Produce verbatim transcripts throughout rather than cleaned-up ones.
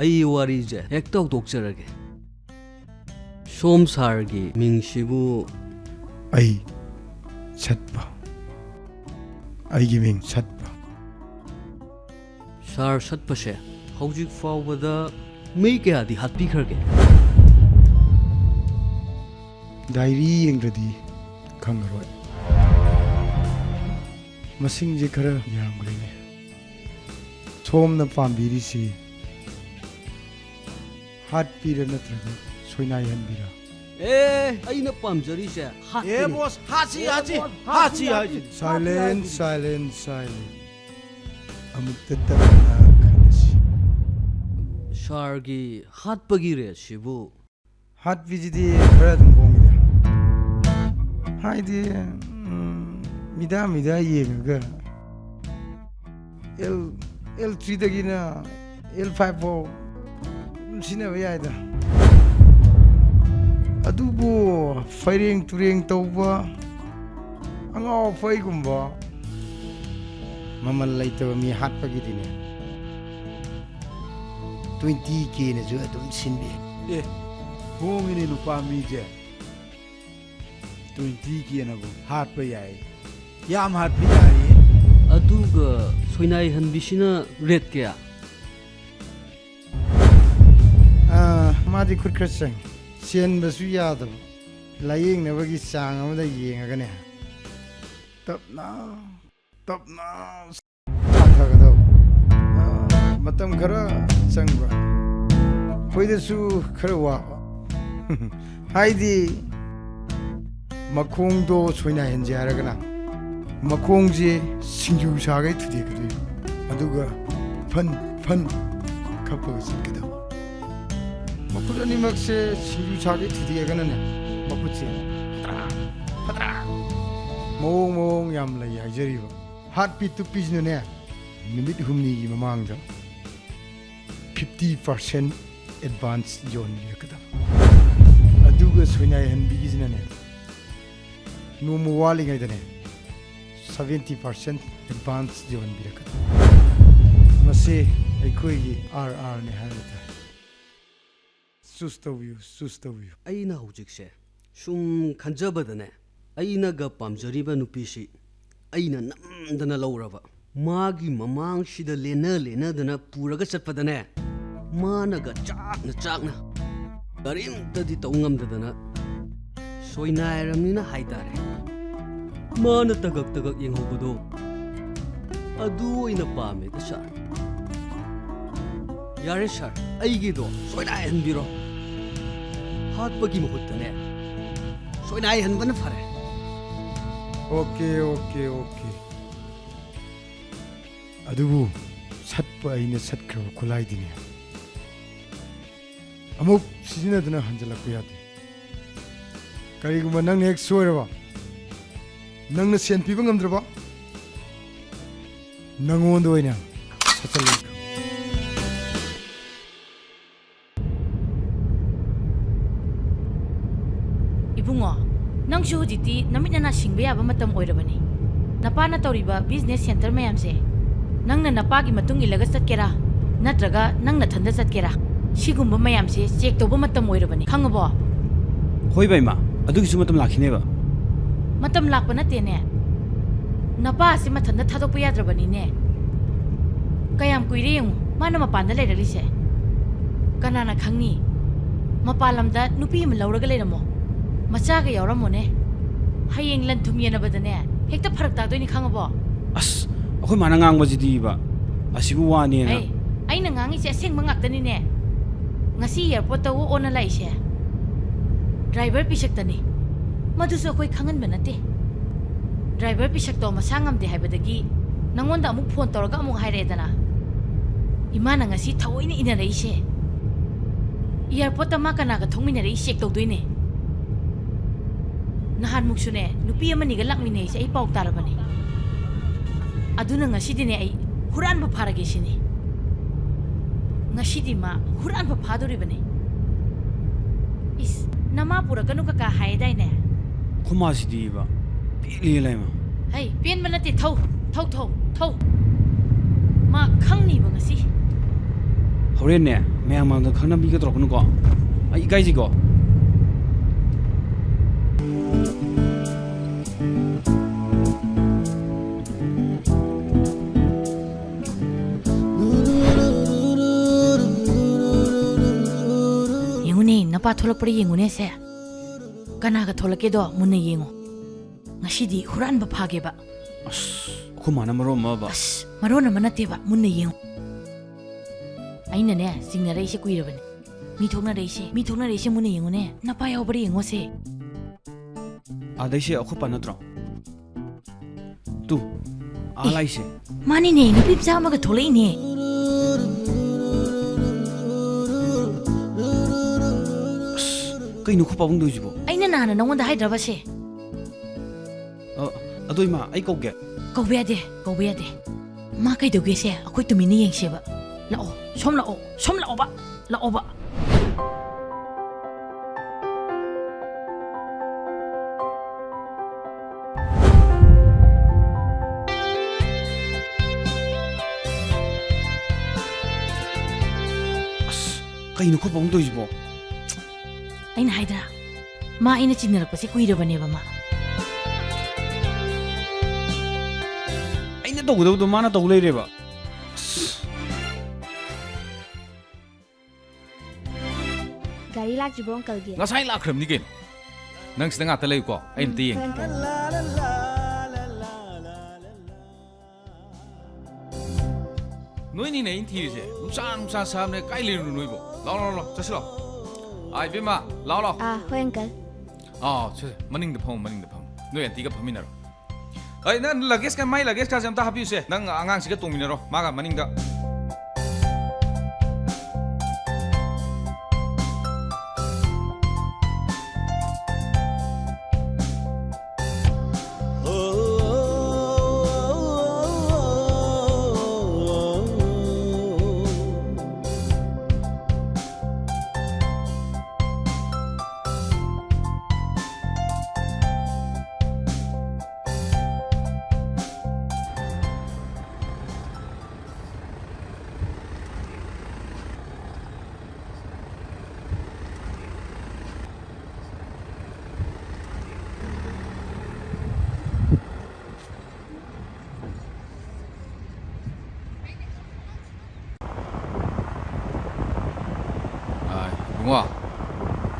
ꯑꯩ ꯋꯥꯔꯤꯁꯦ ꯍꯦꯛꯇ ꯍꯧꯗꯣꯛꯆꯔꯒꯦ꯫ ꯁꯣꯝ ꯁꯥꯔꯒꯤ ꯃꯤꯡꯁꯤꯕꯨ ꯑꯩ ꯁꯠꯄ꯫ ꯑꯩꯒꯤ ꯃꯤꯡ ꯁꯠꯄ꯫ ꯁꯥꯔ ꯁꯠꯄꯁꯦ ꯍꯧꯖꯤꯛ ꯐꯥꯎꯕꯗ ꯃꯤ ꯀꯌꯥꯗꯤ ꯍꯥꯠꯄꯤꯈ꯭ꯔꯒꯦ? ꯗꯥꯏꯔꯤ ꯌꯦꯡꯗ꯭ꯔꯗꯤ ꯈꯪꯉꯔꯣꯏ꯫ ꯃꯁꯤꯡꯁꯦ ꯈꯔ ꯌꯥꯝꯈ꯭ꯔꯦꯅꯦ꯫ ꯁꯣꯝꯅ ꯄꯥꯝꯕꯤꯔꯤꯁꯤ ꯍꯥꯠꯄꯤꯔ ꯅꯠꯇ꯭ꯔꯒ ꯁꯣꯏꯅꯥꯏꯍꯟꯕꯤꯔ? ꯑꯦ, ꯑꯩꯅ ꯄꯥꯝꯖꯔꯤꯁꯦ ꯍꯥꯠꯄꯅꯤ꯫ ꯑꯦ, ꯕꯣꯁ, ꯍꯥꯠꯁꯤ, ꯍꯥꯠꯁꯤ, ꯍꯥꯠꯁꯤ, ꯍꯥꯠꯁꯤ꯫ Silence, silence, silence. ꯑꯃꯨꯛꯇ ꯇꯞꯅ ꯈꯟꯅꯁꯤ꯫ ꯁꯥꯔꯒꯤ ꯍꯥꯠꯄꯒꯤ ꯔꯦꯠꯁꯤꯕꯨ? ꯍꯥꯠꯄꯤꯁꯤꯗꯤ ꯈꯔ ꯑꯗꯨꯝ ꯍꯣꯡꯉꯤꯗ꯫ ꯍꯥꯏꯗꯤ, ꯎꯝ, ꯃꯤꯗꯥ ꯃꯤꯗꯥ ꯌꯦꯡꯉꯒ L, L threeꯗꯒꯤꯅ L five ꯐꯥꯎ ꯑꯗꯨꯝ ꯁꯤꯖꯤꯟꯅꯕ ꯌꯥꯏꯗ꯫ ꯑꯗꯨꯕꯨ ꯐꯩꯔꯦꯡ ꯇꯨꯔꯦꯡ ꯇꯧꯕ, ꯑꯉꯥꯎ ꯑꯐꯩꯒꯨꯝꯕ, ꯃꯃꯜ ꯂꯩꯇꯕ ꯃꯤ ꯍꯥꯠꯄꯒꯤꯗꯤꯅꯦ, twenty Kꯅꯁꯨ ꯑꯗꯨꯝ ꯁꯤꯟꯕꯤ꯫ ꯑꯦ, ꯍꯣꯡꯉꯤꯅꯦ ꯅꯨꯄꯥ ꯃꯤꯁꯦ꯫ Twenty Kꯅꯕꯨ ꯍꯥꯠꯄ ꯌꯥꯏ꯫ ꯌꯥꯝ ꯍꯥꯠꯄ ꯌꯥꯏꯌꯦ꯫ ꯑꯗꯨꯒ ꯁꯣꯏꯅꯥꯏꯍꯟꯕꯤꯁꯤꯅ ꯔꯦꯠ ꯀꯌꯥ? ꯑꯥ, ꯃꯥꯗꯤ ꯈꯨꯠ ꯈꯔ ꯆꯪꯉꯤ꯫ ꯆꯦꯟꯕꯁꯨ ꯌꯥꯗꯕ꯫ ꯂꯥꯌꯦꯡꯅꯕꯒꯤ ꯆꯥꯡ ꯑꯃꯗ ꯌꯦꯡꯉꯒꯅꯦ, ꯇꯞꯅ, ꯇꯞꯅ ꯆꯥꯊꯒꯗꯕ꯫ ꯑꯥ, ꯃꯇꯝ ꯈꯔ ꯆꯪꯕ꯫ ꯑꯩꯈꯣꯏꯗꯁꯨ ꯈꯔ ꯋꯥꯕ꯫ ꯍꯥꯏꯗꯤ, ꯃꯈꯣꯡꯗꯣ ꯁꯣꯏꯅꯥꯏꯍꯟꯁꯦ ꯍꯥꯏꯔꯒꯅ, ꯃꯈꯣꯡꯁꯦ ꯁꯤꯡꯖꯨ ꯁꯥꯒꯩ ꯊꯨꯗꯦꯛꯀꯗꯣꯏꯕ꯫ ꯑꯗꯨꯒ ꯐꯟ, ꯐꯟ ꯈꯞꯄꯒ ꯆꯠꯀꯗꯕ꯫ ꯃꯈꯨꯠ ꯑꯅꯤꯃꯛꯁꯦ ꯁꯤꯡꯖꯨ ꯁꯥꯒꯩ ꯊꯨꯗꯦꯛꯑꯒꯅꯅꯦ, ꯃꯈꯨꯠꯁꯦ ꯐꯗ꯭ꯔꯥ? ꯃꯑꯣꯡ ꯃꯑꯣꯡ ꯌꯥꯝ ꯂꯩ ꯍꯥꯏꯖꯔꯤꯕ꯫ ꯍꯥꯠꯄꯤ ꯇꯨꯞꯄꯤꯁꯤꯅꯅꯦ, ꯅꯨꯃꯤꯠ ꯍꯨꯝꯅꯤꯒꯤ ꯃꯃꯥꯡꯗ fifty percent advance ꯌꯣꯟꯕꯤꯔꯛꯀꯗꯕ꯫ ꯑꯗꯨꯒ ꯁꯣꯏꯅꯥꯏꯍꯟꯕꯤꯒꯤꯁꯤꯅꯅꯦ, ꯅꯣꯡꯃ ꯋꯥꯠꯂꯤꯉꯩꯗꯅꯦ, seventy percent advance ꯌꯣꯟꯕꯤꯔꯛꯀꯗꯕ꯫ ꯃꯁꯤ ꯑꯩꯈꯣꯏꯒꯤ RRꯅꯦ ꯍꯥꯏꯕ ꯇꯥꯏ꯫ Choose ꯇꯧꯕꯤꯌꯨ, choose ꯇꯧꯕꯤꯌꯨ꯫ ꯑꯩꯅ ꯍꯧꯖꯤꯛꯁꯦ ꯁꯨꯝ ꯈꯟꯖꯕꯗꯅꯦ, ꯑꯩꯅꯒ ꯄꯥꯝꯖꯔꯤꯕ ꯅꯨꯄꯤꯁꯤ ꯑꯩꯅ ꯅꯝꯗꯅ ꯂꯧꯔꯕ꯫ ꯃꯥꯒꯤ ꯃꯃꯥꯡꯁꯤꯗ ꯂꯦꯟꯅ ꯂꯦꯟꯅꯗꯅ ꯄꯨꯔꯒ ꯆꯠꯄꯗꯅꯦ, ꯃꯥꯅꯒ ꯆꯥꯛꯅ ꯆꯥꯛꯅ ꯀꯔꯤꯝꯇꯗꯤ ꯇꯧ ꯉꯝꯗꯗꯅ ꯁꯣꯏꯅꯥꯏꯔꯝꯅꯤꯅ ꯍꯥꯏꯇꯥꯔꯦ꯫ ꯃꯥꯅ ꯇꯒꯛ ꯇꯒꯛ ꯌꯦꯡꯍꯧꯕꯗꯣ ꯑꯗꯨ ꯑꯣꯏꯅ ꯄꯥꯝꯃꯦꯗ ꯁꯥꯔ꯫ ꯌꯥꯔꯦ ꯁꯥꯔ, ꯑꯩꯒꯤꯗꯣ ꯁꯣꯏꯅꯥꯏꯍꯟꯕꯤꯔꯣ꯫ ꯍꯥꯠꯄꯒꯤ ꯃꯍꯨꯠꯇꯅꯦ, ꯁꯣꯏꯅꯥꯏꯍꯟꯕꯅ ꯐꯔꯦ꯫ Okay, okay, okay. ꯑꯗꯨꯕꯨ ꯁꯠꯄ ꯑꯩꯅ ꯁꯠꯈ꯭ꯔꯕ ꯈꯨꯠꯂꯥꯏꯗꯤꯅꯦ, ꯑꯃꯨꯛ ꯁꯤꯖꯤꯟꯅꯗꯨꯅ ꯍꯟꯖꯤꯜꯂꯛꯄ ꯌꯥꯗꯦ꯫ ꯀꯔꯤꯒꯨꯝꯕ ꯅꯪꯅ ꯍꯦꯛ ꯁꯣꯏꯔꯕ, ꯅꯪꯅ ꯁꯦꯟ ꯄꯤꯕ ꯉꯝꯗ꯭ꯔꯕ, ꯅꯪꯉꯣꯟꯗ ꯑꯣꯏꯅ ꯁꯠꯆꯜꯂꯛꯀꯅꯤ꯫ ꯏꯕꯨꯡꯉꯣ, ꯅꯪꯁꯨ ꯍꯧꯖꯤꯛꯇꯤ ꯅꯃꯤꯠ ꯅꯅꯥ ꯁꯤꯡꯕ ꯌꯥꯕ ꯃꯇꯝ ꯑꯣꯏꯔꯕꯅꯤ꯫ ꯅꯄꯥꯅ ꯇꯧꯔꯤꯕ business center ꯃꯌꯥꯝꯁꯦ, ꯅꯪꯅ ꯅꯄꯥꯒꯤ ꯃꯇꯨꯡ ꯏꯜꯂꯒ ꯆꯠꯀꯦꯔꯥ, ꯅꯠꯇ꯭ꯔꯒ ꯅꯪ ꯅꯊꯟꯗ ꯆꯠꯀꯦꯔꯥ, ꯁꯤꯒꯨꯝꯕ ꯃꯌꯥꯝꯁꯦ check ꯇꯧꯕ ꯃꯇꯝ ꯑꯣꯏꯔꯕꯅꯤ, ꯈꯪꯉꯕꯣ? ꯍꯣꯏ ꯕꯥꯏꯃ, ꯑꯗꯨꯒꯤꯁꯨ ꯃꯇꯝ ꯂꯥꯛꯈꯤꯅꯦꯕ꯫ ꯃꯇꯝ ꯂꯥꯛꯄ ꯅꯠꯇꯦꯅꯦ, ꯅꯄꯥ ꯑꯁꯤ ꯃꯊꯟꯇ ꯊꯥꯗꯣꯛꯄ ꯌꯥꯗ꯭ꯔꯕꯅꯤꯅꯦ꯫ ꯀꯌꯥꯝ ꯀꯨꯏꯔꯦ ꯌꯦꯡꯉꯨ, ꯃꯥꯅ ꯃꯄꯥꯟꯗ ꯂꯩꯔꯛꯂꯤꯁꯦ꯫ ꯀꯅꯥꯅ ꯈꯪꯅꯤ, ꯃꯄꯥꯟ ꯂꯝꯗ ꯅꯨꯄꯤ ꯑꯃ ꯂꯧꯔꯒ ꯂꯩꯔꯝꯃꯣ, ꯃꯆꯥꯒ ꯌꯥꯎꯔꯝꯃꯣꯅꯦ꯫ ꯍꯌꯦꯡ ꯂꯟ ꯊꯨꯝ ꯌꯦꯟꯅꯕꯗꯅꯦ, ꯍꯦꯛꯇ ꯐꯔꯛ ꯇꯥꯗꯣꯏꯅꯤ, ꯈꯪꯉꯕꯣ? ꯑꯁ, ꯑꯩꯈꯣꯏ ꯃꯥꯅ ꯉꯥꯡꯕꯁꯤꯗꯤꯕ, ꯑꯁꯤꯕꯨ ꯋꯥꯅꯦꯅ꯫ ꯑꯩ, ꯑꯩꯅ ꯉꯥꯡꯉꯤꯁꯦ ꯑꯁꯦꯡꯕ ꯉꯥꯛꯇꯅꯤꯅꯦ꯫ ꯉꯁꯤ airportꯇ ꯑꯣꯛ ꯑꯣꯟꯅ ꯂꯥꯛꯏꯁꯦ driver ꯄꯤꯁꯛꯇꯅꯤ꯫ ꯃꯗꯨꯁꯨ ꯑꯩꯈꯣꯏ ꯈꯪꯍꯟꯕ ꯅꯠꯇꯦ꯫ Driver ꯄꯤꯁꯛꯇꯣ ꯃꯁꯥ ꯉꯝꯗꯦ ꯍꯥꯏꯕꯗꯒꯤ ꯅꯪꯉꯣꯟꯗ ꯑꯃꯨꯛ phone ꯇꯧꯔꯒ ꯑꯃꯨꯛ ꯍꯥꯏꯔꯛꯑꯦꯗꯅ꯫ ꯏꯃꯥꯅ ꯉꯁꯤ ꯊꯑꯣꯏꯅ ꯏꯟꯅꯔꯛꯏꯁꯦ꯫ Airportꯇ ꯃꯥ ꯀꯅꯥꯒ ꯊꯣꯛꯃꯤꯟꯅꯔꯛꯏ check ꯇꯧꯗꯣꯏꯅꯦ꯫ ꯅꯍꯥꯟꯃꯨꯛꯁꯨꯅꯦ, ꯅꯨꯄꯤ ꯑꯃꯅꯤꯒ ꯂꯥꯛꯃꯤꯟꯅꯩꯁꯦ ꯑꯩ ꯄꯥꯎ ꯇꯥꯔꯕꯅꯦ꯫ ꯑꯗꯨꯅ ꯉꯁꯤꯗꯤꯅꯦ, ꯑꯩ ꯍꯨꯔꯥꯟꯕ ꯐꯥꯔꯒꯦ ꯁꯤꯅꯤ꯫ ꯉꯁꯤꯗꯤ ꯃꯥ ꯍꯨꯔꯥꯟꯕ ꯐꯥꯗꯣꯔꯤꯕꯅꯦ꯫ ꯏꯁ, ꯅꯃꯥ ꯄꯨꯔꯛꯀꯅꯨ ꯀꯀꯥ ꯍꯥꯏꯗꯥꯏꯅꯦ? ꯈꯨꯃꯥꯁꯤꯗꯤꯕ ꯄꯦꯜꯂꯦ ꯂꯥꯏꯃ꯫ ꯍꯩ, ꯄꯦꯟꯕ ꯅꯠꯇꯦ, ꯊꯧ, ꯊꯧ, ꯊꯧ, ꯊꯧ꯫ ꯃꯥ ꯈꯪꯅꯤꯕ ꯉꯁꯤ꯫ ꯍꯣꯔꯦꯟꯅꯦ, ꯃꯌꯥꯝ ꯃꯥꯡꯗ ꯈꯪꯅꯕꯤꯒ ꯇꯧꯔꯛꯀꯅꯨꯀꯣ꯫ ꯑꯩ ꯏꯀꯥꯏꯖꯩꯀꯣ꯫ ꯌꯦꯡꯉꯨꯅꯦ, ꯅꯄꯥ ꯊꯣꯛꯂꯛꯄ꯭ꯔꯥ ꯌꯦꯡꯉꯨꯅꯦ ꯁꯦ꯫ ꯀꯅꯥꯒ ꯊꯣꯛꯂꯛꯀꯦꯗꯣ ꯃꯨꯟꯅ ꯌꯦꯡꯉꯣ꯫ ꯉꯁꯤꯗꯤ ꯍꯨꯔꯥꯟꯕ ꯐꯥꯒꯦꯕ꯫ ꯑꯁ, ꯑꯩꯈꯣꯏ ꯃꯥꯅ ꯃꯔꯣꯟ ꯑꯃꯕ꯫ ꯑꯁ, ꯃꯔꯣꯟ ꯑꯃ ꯅꯠꯇꯦꯕ, ꯃꯨꯟꯅ ꯌꯦꯡꯉꯣ꯫ ꯑꯩꯅꯅꯦ, ꯆꯤꯡꯅꯔꯛꯏꯁꯦ ꯀꯨꯏꯔꯕꯅꯦ꯫ ꯃꯤ ꯊꯣꯛꯅꯔꯛꯏꯁꯦ, ꯃꯤ ꯊꯣꯛꯅꯔꯛꯏꯁꯦ ꯃꯨꯟꯅ ꯌꯦꯡꯉꯨꯅꯦ꯫ ꯅꯄꯥ ꯌꯥꯎꯕ꯭ꯔꯥ ꯌꯦꯡꯉꯣꯁꯦ꯫ ꯑꯗꯩꯁꯦ ꯑꯩꯈꯣꯏ ꯄꯥ ꯅꯠꯇ꯭ꯔꯣ? ꯇꯨ, ꯑꯥ ꯑꯦ, ꯂꯥꯛꯏꯁꯦ꯫ ꯃꯥꯅꯤꯅꯦ, ꯅꯨꯄꯤ ꯃꯆꯥ ꯑꯃꯒ ꯊꯣꯛꯂꯛꯏꯅꯦ꯫ ꯑꯁ, ꯀꯩꯅꯣ ꯑꯩꯈꯣꯏ ꯄꯥꯕꯨꯡ ꯇꯧꯔꯤꯁꯤꯕꯣ? ꯑꯩꯅ ꯅꯍꯥꯟꯅ ꯅꯉꯣꯟꯗ ꯍꯥꯏꯗ꯭ꯔꯕꯁꯦ? ꯑ, ꯑꯗꯣ ꯏꯃꯥ, ꯑꯩ ꯀꯧꯒꯦ꯫ ꯀꯧꯕ ꯌꯥꯗꯦ, ꯀꯧꯕ ꯌꯥꯗꯦ꯫ ꯃꯥ ꯀꯩꯗꯧꯒꯦꯁꯦ ꯑꯩꯈꯣꯏ ꯇꯨꯃꯤꯟꯅ ꯌꯦꯡꯁꯦꯕ꯫ ꯂꯥꯛꯑꯣ, ꯁꯣꯝ ꯂꯥꯛꯑꯣ, ꯁꯣꯝ ꯂꯥꯛꯑꯣꯕ, ꯂꯥꯛꯑꯣꯕ꯫ ꯑꯁ, ꯀꯩꯅꯣ ꯑꯩꯈꯣꯏ ꯄꯥꯕꯨꯡ ꯇꯧꯔꯤꯁꯤꯕꯣ? ꯑꯩꯅ ꯍꯥꯏꯗ꯭ꯔꯥ, ꯃꯥ ꯑꯩꯅ ꯆꯤꯟꯅꯔꯛꯄꯁꯦ ꯀꯨꯏꯔꯕꯅꯦꯕ ꯃꯥ꯫ ꯑꯩꯅ ꯇꯧꯒꯗꯕꯗꯣ ꯃꯥꯅ ꯇꯧ ꯂꯩꯔꯦꯕ꯫ ꯑꯁ꯫ ꯒꯥꯔꯤ ꯂꯥꯛꯇ꯭ꯔꯤꯕꯣ, ꯑꯪꯀꯜꯒꯤ? ꯉꯁꯥꯏ ꯂꯥꯛꯈ꯭ꯔꯕꯅꯤ ꯀꯩꯅꯣ꯫ ꯅꯪ ꯁꯤꯗ ꯉꯥꯛꯇ ꯂꯩꯌꯨꯀꯣ, ꯑꯩ ꯑꯝꯇ ꯌꯦꯡꯒꯦ꯫ ꯅꯣꯏꯅꯤꯅꯦ ꯑꯩꯅ ꯊꯤꯔꯤꯁꯦ꯫ ꯅꯨꯡꯁꯥ, ꯅꯨꯡꯁꯥ ꯁꯥꯕꯅꯦ, ꯀꯥꯏ ꯂꯩꯔꯨꯅꯣ ꯅꯣꯏꯕꯣ? ꯂꯥꯎ, ꯂꯥꯎ, ꯂꯥꯎ, ꯆꯠꯁꯤ ꯂꯥꯎ꯫ ꯑꯥ, ꯏꯕꯦꯝꯃ, ꯂꯥꯎ, ꯂꯥꯎ꯫ ꯑꯥ, ꯍꯣꯏ, ꯑꯪꯀꯜ꯫ ꯑꯥ, ꯁꯦ, ꯁꯦ, ꯃꯅꯤꯡꯗ ꯐꯝꯃꯨ, ꯃꯅꯤꯡꯗ ꯐꯝꯃꯨ꯫ ꯅꯣꯏ ꯑꯟꯇꯤꯒ ꯐꯝꯃꯤꯟꯅꯔꯣ꯫ ꯑꯩ, ꯅꯪ luggage ꯀ-, ꯃꯥꯏ luggage ꯀꯥꯁꯦ ꯑꯝꯇ ꯍꯥꯞꯄꯤꯌꯨꯁꯦ꯫ ꯅꯪ ꯑꯉꯥꯡꯁꯤꯒ ꯇꯣꯡꯃꯤꯟꯅꯔꯣ, ꯃꯥꯒ ꯃꯅꯤꯡꯗ꯫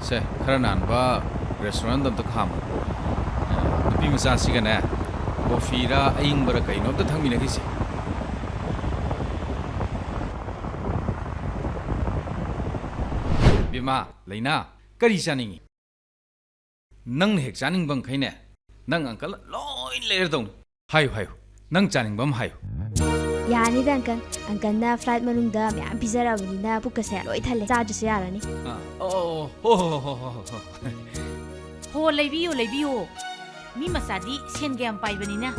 ꯁꯦ, ꯈꯔ ꯅꯥꯟꯕ restaurant ꯑꯝꯇ ꯈꯥꯝꯃꯣ꯫ ꯅꯨꯄꯤ ꯃꯆꯥꯁꯤꯒꯅꯦ, coffeeꯔ ꯑꯏꯪꯕꯔ ꯀꯩꯅꯣ ꯑꯝꯇ ꯊꯛꯃꯤꯟꯅꯈꯤꯁꯤ꯫ ꯕꯦꯝꯃ, ꯂꯩꯅꯥ, ꯀꯔꯤ ꯆꯥꯅꯤꯡꯉꯤ? ꯅꯪꯅ ꯍꯦꯛ ꯆꯥꯅꯤꯡꯕ ꯃꯈꯩꯅꯦ, ꯅꯪ uncleꯅ ꯂꯣꯏ ꯂꯩꯔꯗꯧꯅꯤ꯫ ꯍꯥꯏꯌꯨ, ꯍꯥꯏꯌꯨ, ꯅꯪ ꯆꯥꯅꯤꯡꯕ ꯑꯃ ꯍꯥꯏꯌꯨ꯫ ꯌꯥꯅꯤꯗ, uncle꯫ Uncleꯅ flight ꯃꯅꯨꯡꯗ ꯃꯌꯥꯝ ꯄꯤꯖꯔꯕꯅꯤꯅ ꯄꯨꯛꯀꯁꯦ ꯂꯣꯏ ꯊꯜꯂꯦ, ꯆꯥꯗ꯭ꯔꯁꯨ ꯌꯥꯔꯅꯤ꯫ ꯑꯥ, ꯑꯣ, ꯍꯣ, ꯍꯣ, ꯍꯣ꯫ ꯍꯣ, ꯂꯩꯕꯤꯌꯨ, ꯂꯩꯕꯤꯌꯨ꯫ ꯃꯤ ꯃꯆꯥꯗꯤ ꯁꯦꯟꯒ ꯌꯥꯝ ꯄꯥꯏꯕꯅꯤꯅ꯫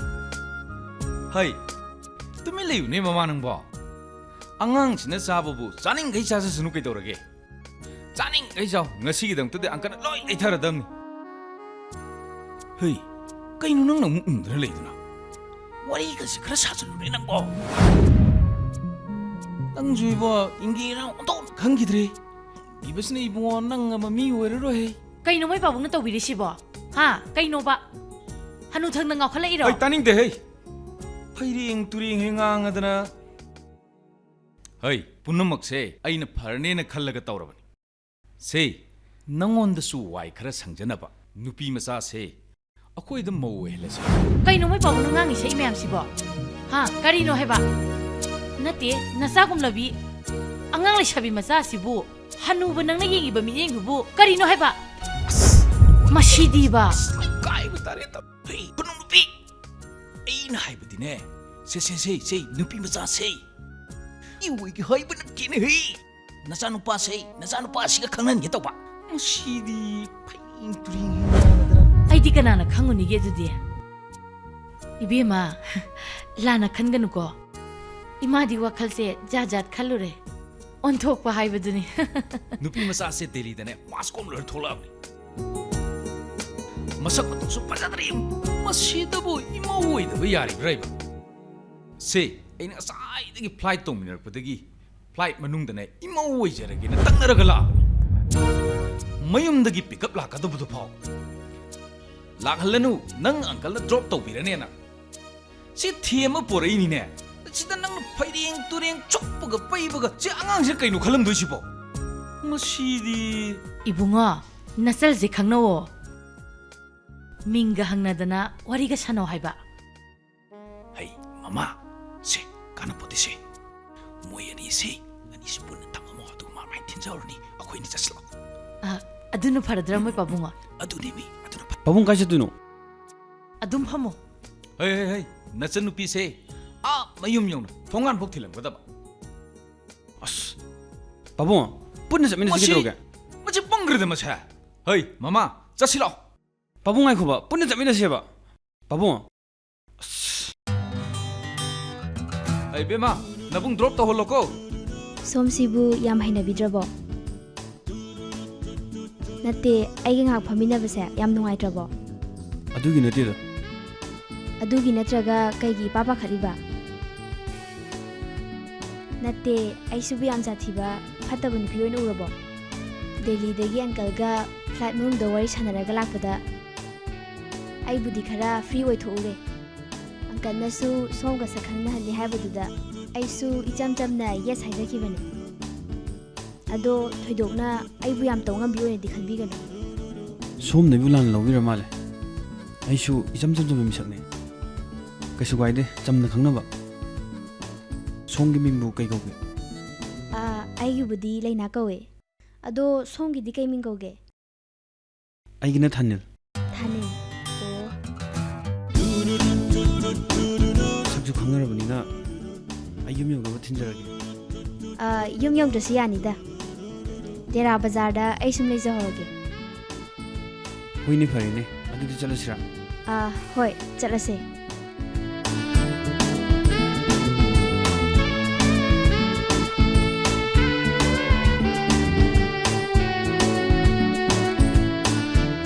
ꯍꯩ, ꯇꯨꯃꯤꯟ ꯂꯩꯌꯨꯅꯦ ꯃꯃꯥ ꯅꯪꯕꯣ꯫ ꯑꯉꯥꯡꯁꯤꯅ ꯆꯥꯕꯕꯨ ꯆꯥꯅꯤꯡꯈꯩ ꯆꯥꯖꯁꯅꯨ ꯀꯩꯗꯧꯔꯒꯦ? ꯆꯥꯅꯤꯡꯈꯩ ꯆꯥꯎ, ꯉꯁꯤꯒꯤꯗꯃꯛꯇꯗꯤ uncleꯅ ꯂꯣꯏ ꯂꯩꯊꯔꯗꯕꯅꯤ꯫ ꯍꯩ, ꯀꯩꯅꯣ ꯅꯪꯅ ꯑꯃꯨꯛ ꯎꯪꯗꯅ ꯂꯩꯗꯨꯅ? ꯋꯥꯔꯤꯒꯁꯦ ꯈꯔ ꯁꯥꯖꯜꯂꯨꯅꯦ ꯅꯪꯕꯣ꯫ ꯅꯪꯁꯨ ꯏꯕꯣ, ꯏꯪꯒꯦꯔꯥ ꯑꯣꯟꯊꯣꯛꯅ ꯈꯪꯈꯤꯗ꯭ꯔꯦ꯫ ꯏꯕꯁꯤꯅ ꯏꯕꯨꯡꯉꯣ, ꯅꯪ ꯑꯃ ꯃꯤ ꯑꯣꯏꯔꯔꯣꯏ꯫ ꯀꯩꯅꯣ ꯃꯣꯏ ꯄꯥꯕꯨꯡꯅ ꯇꯧꯕꯤꯔꯤꯁꯤꯕꯣ? ꯍꯥ? ꯀꯩꯅꯣꯕ? ꯍꯅꯨꯊꯪꯗ ꯉꯥꯎꯈꯠꯂꯛꯏꯔꯣ? ꯑꯩ ꯇꯥꯅꯤꯡꯗꯦ ꯍꯩ꯫ ꯐꯩꯔꯦꯡ ꯇꯨꯔꯦꯡ ꯍꯦꯛ ꯉꯥꯡꯉꯗꯅ꯫ ꯍꯩ, ꯄꯨꯝꯅꯃꯛꯁꯦ ꯑꯩꯅ ꯐꯔꯅꯦꯅ ꯈꯜꯂꯒ ꯇꯧꯔꯕꯅꯤ꯫ ꯁꯦ, ꯅꯪꯉꯣꯟꯗꯁꯨ ꯋꯥꯏ ꯈꯔ ꯁꯪꯖꯅꯕ꯫ ꯅꯨꯄꯤ ꯃꯆꯥꯁꯦ ꯑꯩꯈꯣꯏꯗ ꯃꯧ ꯑꯣꯏꯍꯜꯂꯁꯤ꯫ ꯀꯩꯅꯣ ꯃꯣꯏ ꯄꯥꯕꯨꯡꯅ ꯉꯥꯡꯉꯤ ꯁꯛꯏ ꯃꯌꯥꯝꯁꯤꯕꯣ? ꯍꯥ? ꯀꯔꯤꯅꯣ ꯍꯥꯏꯕ? ꯅꯠꯇꯦ, ꯅꯆꯥꯒꯨꯝꯂꯕꯤ ꯑꯉꯥꯡ ꯂꯩꯁꯥꯕꯤ ꯃꯆꯥꯁꯤꯕꯨ ꯍꯅꯨꯕ ꯅꯪꯅ ꯌꯦꯡꯉꯤꯕ ꯃꯤꯠꯌꯦꯡꯗꯨꯕꯨ ꯀꯔꯤꯅꯣ ꯍꯥꯏꯕ? ꯑꯁ! ꯃꯁꯤꯗꯤꯕ꯫ ꯑꯁ, ꯏꯀꯥꯏꯕ ꯇꯥꯔꯦ꯫ ꯍꯩ, ꯈꯨꯅꯨ ꯅꯨꯄꯤ! ꯑꯩꯅ ꯍꯥꯏꯕꯗꯤꯅꯦ, ꯁꯦ, ꯁꯦ, ꯁꯦ, ꯁꯦ, ꯅꯨꯄꯤ ꯃꯆꯥꯁꯦ꯫ ꯏ ꯑꯣꯏꯒꯦ ꯍꯥꯏꯕ ꯅꯠꯇꯦꯅꯦ ꯍꯦ꯫ ꯅꯆꯥꯅꯨꯄꯥꯁꯦ, ꯅꯆꯥꯅꯨꯄꯥꯁꯤꯒ ꯈꯪꯍꯟꯒꯦ ꯇꯧꯕ꯫ ꯃꯁꯤꯗꯤ ꯐꯩ ꯇꯨꯔꯤ ꯉꯥꯡꯗꯅ꯫ ꯑꯩꯗꯤ ꯀꯅꯥꯅ ꯈꯪꯉꯨꯅꯤꯒꯦ ꯑꯗꯨꯗꯤ? ꯏꯕꯦꯝꯃ, ꯂꯥꯟꯅ ꯈꯟꯒꯅꯨꯀꯣ꯫ ꯏꯃꯥꯗꯤ ꯋꯥꯈꯜꯁꯦ ꯖꯥꯠ ꯖꯥꯠ ꯈꯜꯂꯨꯔꯦ꯫ ꯑꯣꯟꯊꯣꯛꯄ ꯍꯥꯏꯕꯗꯨꯅꯤ꯫ ꯅꯨꯄꯤ ꯃꯆꯥꯁꯦ ꯗꯦꯜꯂꯤꯗꯅꯦ mass ꯀꯣꯝ ꯂꯣꯏꯔ ꯊꯣꯛꯂꯛꯑꯕꯅꯤ꯫ ꯃꯁꯛ ꯃꯇꯧꯁꯨ ꯐꯖꯗ꯭ꯔꯦ꯫ ꯃꯁꯤꯗꯕꯨ ꯏꯃꯧ ꯑꯣꯏꯗꯕ ꯌꯥꯔꯤꯕ꯭ꯔꯥ ꯏꯕ? ꯁꯦ, ꯑꯩꯅ ꯉꯁꯥꯏꯗꯒꯤ flight ꯇꯧꯃꯤꯟꯅꯔꯛꯄꯗꯒꯤ flight ꯃꯅꯨꯡꯗꯅꯦ ꯏꯃꯧ ꯑꯣꯏꯖꯔꯒꯦꯅ ꯇꯛꯅꯔꯒ ꯂꯥꯛꯑꯕꯅꯤ꯫ ꯃꯌꯨꯝꯗꯒꯤ pick up ꯂꯥꯛꯀꯗꯕꯗꯨ ꯐꯥꯎ ꯂꯥꯛꯍꯜꯂꯅꯨ, ꯅꯪ uncleꯅ drop ꯇꯧꯕꯤꯔꯅꯦꯅ꯫ ꯁꯤ ꯊꯦꯝꯃ ꯄꯣꯔꯛꯏꯅꯤꯅꯦ꯫ ꯁꯤꯗ ꯅꯪꯅ ꯐꯩꯔꯦꯡ ꯇꯨꯔꯦꯡ ꯆꯨꯞꯄꯒ ꯄꯩꯕꯒ, ꯁꯤ ꯑꯉꯥꯡꯁꯤꯅ ꯀꯩꯅꯣ ꯈꯜꯂꯝꯗꯣꯏꯁꯤꯕꯣ? ꯃꯁꯤꯗꯤ꯫ ꯏꯕꯨꯡꯉꯣ, ꯅꯆꯜꯁꯦ ꯈꯪꯅꯧꯋꯣ꯫ ꯃꯤꯡꯒ ꯍꯪꯅꯗꯅ ꯋꯥꯔꯤꯒ ꯁꯥꯟꯅꯧ ꯍꯥꯏꯕ꯫ ꯍꯩ, ꯃꯃꯥ, ꯁꯦ, ꯀꯥꯟꯅꯄꯣꯠꯇꯦ ꯁꯦ꯫ ꯃꯣꯏ ꯑꯅꯤꯁꯦ, ꯑꯅꯤꯁꯤ ꯄꯨꯟꯅ ꯊꯝꯃꯝꯃꯣ, ꯑꯗꯨꯒ ꯃꯥ ꯃꯥꯏ ꯊꯤꯟꯖꯍꯧꯔꯅꯤ, ꯑꯩꯈꯣꯏ ꯑꯅꯤ ꯆꯠꯁꯤꯜꯂꯣ꯫ ꯑ, ꯑꯗꯨꯅ ꯐꯔꯗ꯭ꯔꯥ, ꯃꯣꯏ ꯄꯥꯕꯨꯡꯉꯣ? ꯑꯗꯨꯅꯦ ꯃꯤ, ꯑꯗꯨꯅ ꯐ- ꯄꯥꯕꯨꯡ, ꯀꯥꯏ ꯆꯠꯇꯣꯏꯅꯣ? ꯑꯗꯨꯝ ꯐꯝꯃꯣ꯫ ꯍꯩ, ꯍꯩ, ꯍꯩ, ꯅꯆꯟꯅꯨꯄꯤꯁꯦ ꯑꯥ ꯃꯌꯨꯝ ꯌꯧꯅ ꯊꯣꯡꯒꯥꯟꯐꯥꯎ ꯊꯤꯜꯂꯝꯒꯗꯕ꯫ ꯑꯁ, ꯄꯥꯕꯨꯡ, ꯄꯨꯟꯅ ꯆꯠꯃꯤꯟꯅꯁꯤ ꯃꯁꯤ, ꯀꯩꯗꯧꯔꯒꯦ? ꯃꯁꯤ ꯄꯪꯈ꯭ꯔꯦꯗ ꯃꯁꯦ꯫ ꯍꯩ, ꯃꯃꯥ, ꯆꯠꯁꯤ ꯂꯥꯛꯑꯣ꯫ ꯄꯥꯕꯨꯡ, ꯉꯥꯏꯈꯣꯕ, ꯄꯨꯟꯅ ꯆꯠꯃꯤꯟꯅꯁꯦꯕ꯫ ꯄꯥꯕꯨꯡ꯫ ꯑꯁ꯫ ꯑꯩ ꯏꯕꯦꯝꯃ, ꯅꯕꯨꯡ drop ꯇꯧꯍꯜꯂꯣꯀꯣ꯫ ꯁꯣꯝꯁꯤꯕꯨ ꯌꯥꯝ ꯍꯩꯅꯕꯤꯗ꯭ꯔꯕꯣ? ꯅꯠꯇꯦ, ꯑꯩꯒ ꯉꯥꯏꯍꯥꯛ ꯐꯝꯃꯤꯟꯅꯕꯁꯦ ꯌꯥꯝ ꯅꯨꯡꯉꯥꯏꯇ꯭ꯔꯕꯣ? ꯑꯗꯨꯒꯤ ꯅꯠꯇꯦꯗ꯫ ꯑꯗꯨꯒꯤ ꯅꯠꯇ꯭ꯔꯒ ꯀꯩꯒꯤ ꯏꯄꯥ ꯄꯥꯈꯠꯂꯤꯕ? ꯅꯠꯇꯦ, ꯑꯩꯁꯤꯕꯨ ꯌꯥꯝ ꯁꯥꯊꯤꯕ, ꯐꯠꯇꯕ ꯅꯨꯄꯤ ꯑꯣꯏꯅ ꯎꯔꯕꯣ? ꯗꯦꯜꯂꯤꯗꯒꯤ uncleꯒ flight ꯃꯅꯨꯡꯗ ꯋꯥꯔꯤ ꯁꯥꯟꯅꯔꯒ ꯂꯥꯛꯄꯗ ꯑꯩꯕꯨꯗꯤ ꯈꯔ free ꯑꯣꯏꯊꯣꯛꯎꯔꯦ꯫ Uncleꯅꯁꯨ ꯁꯣꯝꯒ ꯁꯛ ꯈꯪꯅꯍꯟꯅꯤ ꯍꯥꯏꯕꯗꯨꯗ ꯑꯩꯁꯨ ꯏꯆꯝ ꯆꯝꯅ yes ꯍꯥꯏꯖꯈꯤꯕꯅꯤ꯫ ꯑꯗꯣ ꯊꯣꯏꯗꯣꯛꯅ ꯑꯩꯕꯨ ꯌꯥꯝ ꯇꯧꯉꯝꯕꯤ ꯑꯣꯏꯅꯗꯤ ꯈꯟꯕꯤꯒꯅꯨ꯫ ꯁꯣꯝꯅ ꯑꯩꯕꯨ ꯂꯥꯟꯅ ꯂꯧꯕꯤꯔ ꯃꯥꯜꯂꯦ꯫ ꯑꯩꯁꯨ ꯏꯆꯝ ꯆꯝꯖꯕ ꯃꯤꯁꯛꯅꯤ꯫ ꯀꯩꯁꯨ ꯀꯥꯏꯗꯦ, ꯆꯝꯅ ꯈꯪꯅꯕ꯫ ꯁꯣꯝꯒꯤ ꯃꯤꯡꯕꯨ ꯀꯩ ꯀꯧꯒꯦ? ꯑꯥ, ꯑꯩꯒꯤꯕꯨꯗꯤ ꯂꯩꯅꯥ ꯀꯧꯋꯦ꯫ ꯑꯗꯣ ꯁꯣꯝꯒꯤꯗꯤ ꯀꯩ ꯃꯤꯡ ꯀꯧꯒꯦ? ꯑꯩꯒꯤꯅ ꯊꯥꯅꯤꯜ꯫ ꯊꯥꯅꯤꯜ꯫ ꯑꯣ꯫ ꯁꯛꯁꯨ ꯈꯪꯅꯔꯕꯅꯤꯅ ꯑꯩ ꯌꯨꯝ ꯌꯧꯅꯕ ꯊꯤꯟꯖꯔꯒꯦ꯫ ꯑ, ꯌꯨꯝ ꯌꯧꯗ꯭ꯔꯁꯨ ꯌꯥꯅꯤꯗ꯫ ꯇꯦꯔꯥ ꯕꯖꯥꯔꯗ ꯑꯩ ꯁꯨꯝ ꯂꯩꯖꯍꯧꯔꯒꯦ꯫ ꯍꯣꯏꯅꯦ, ꯐꯔꯦꯅꯦ꯫ ꯑꯗꯨꯗꯤ ꯆꯠꯂꯁꯤꯔꯥ? ꯑ, ꯍꯣꯏ, ꯆꯠꯂꯁꯦ꯫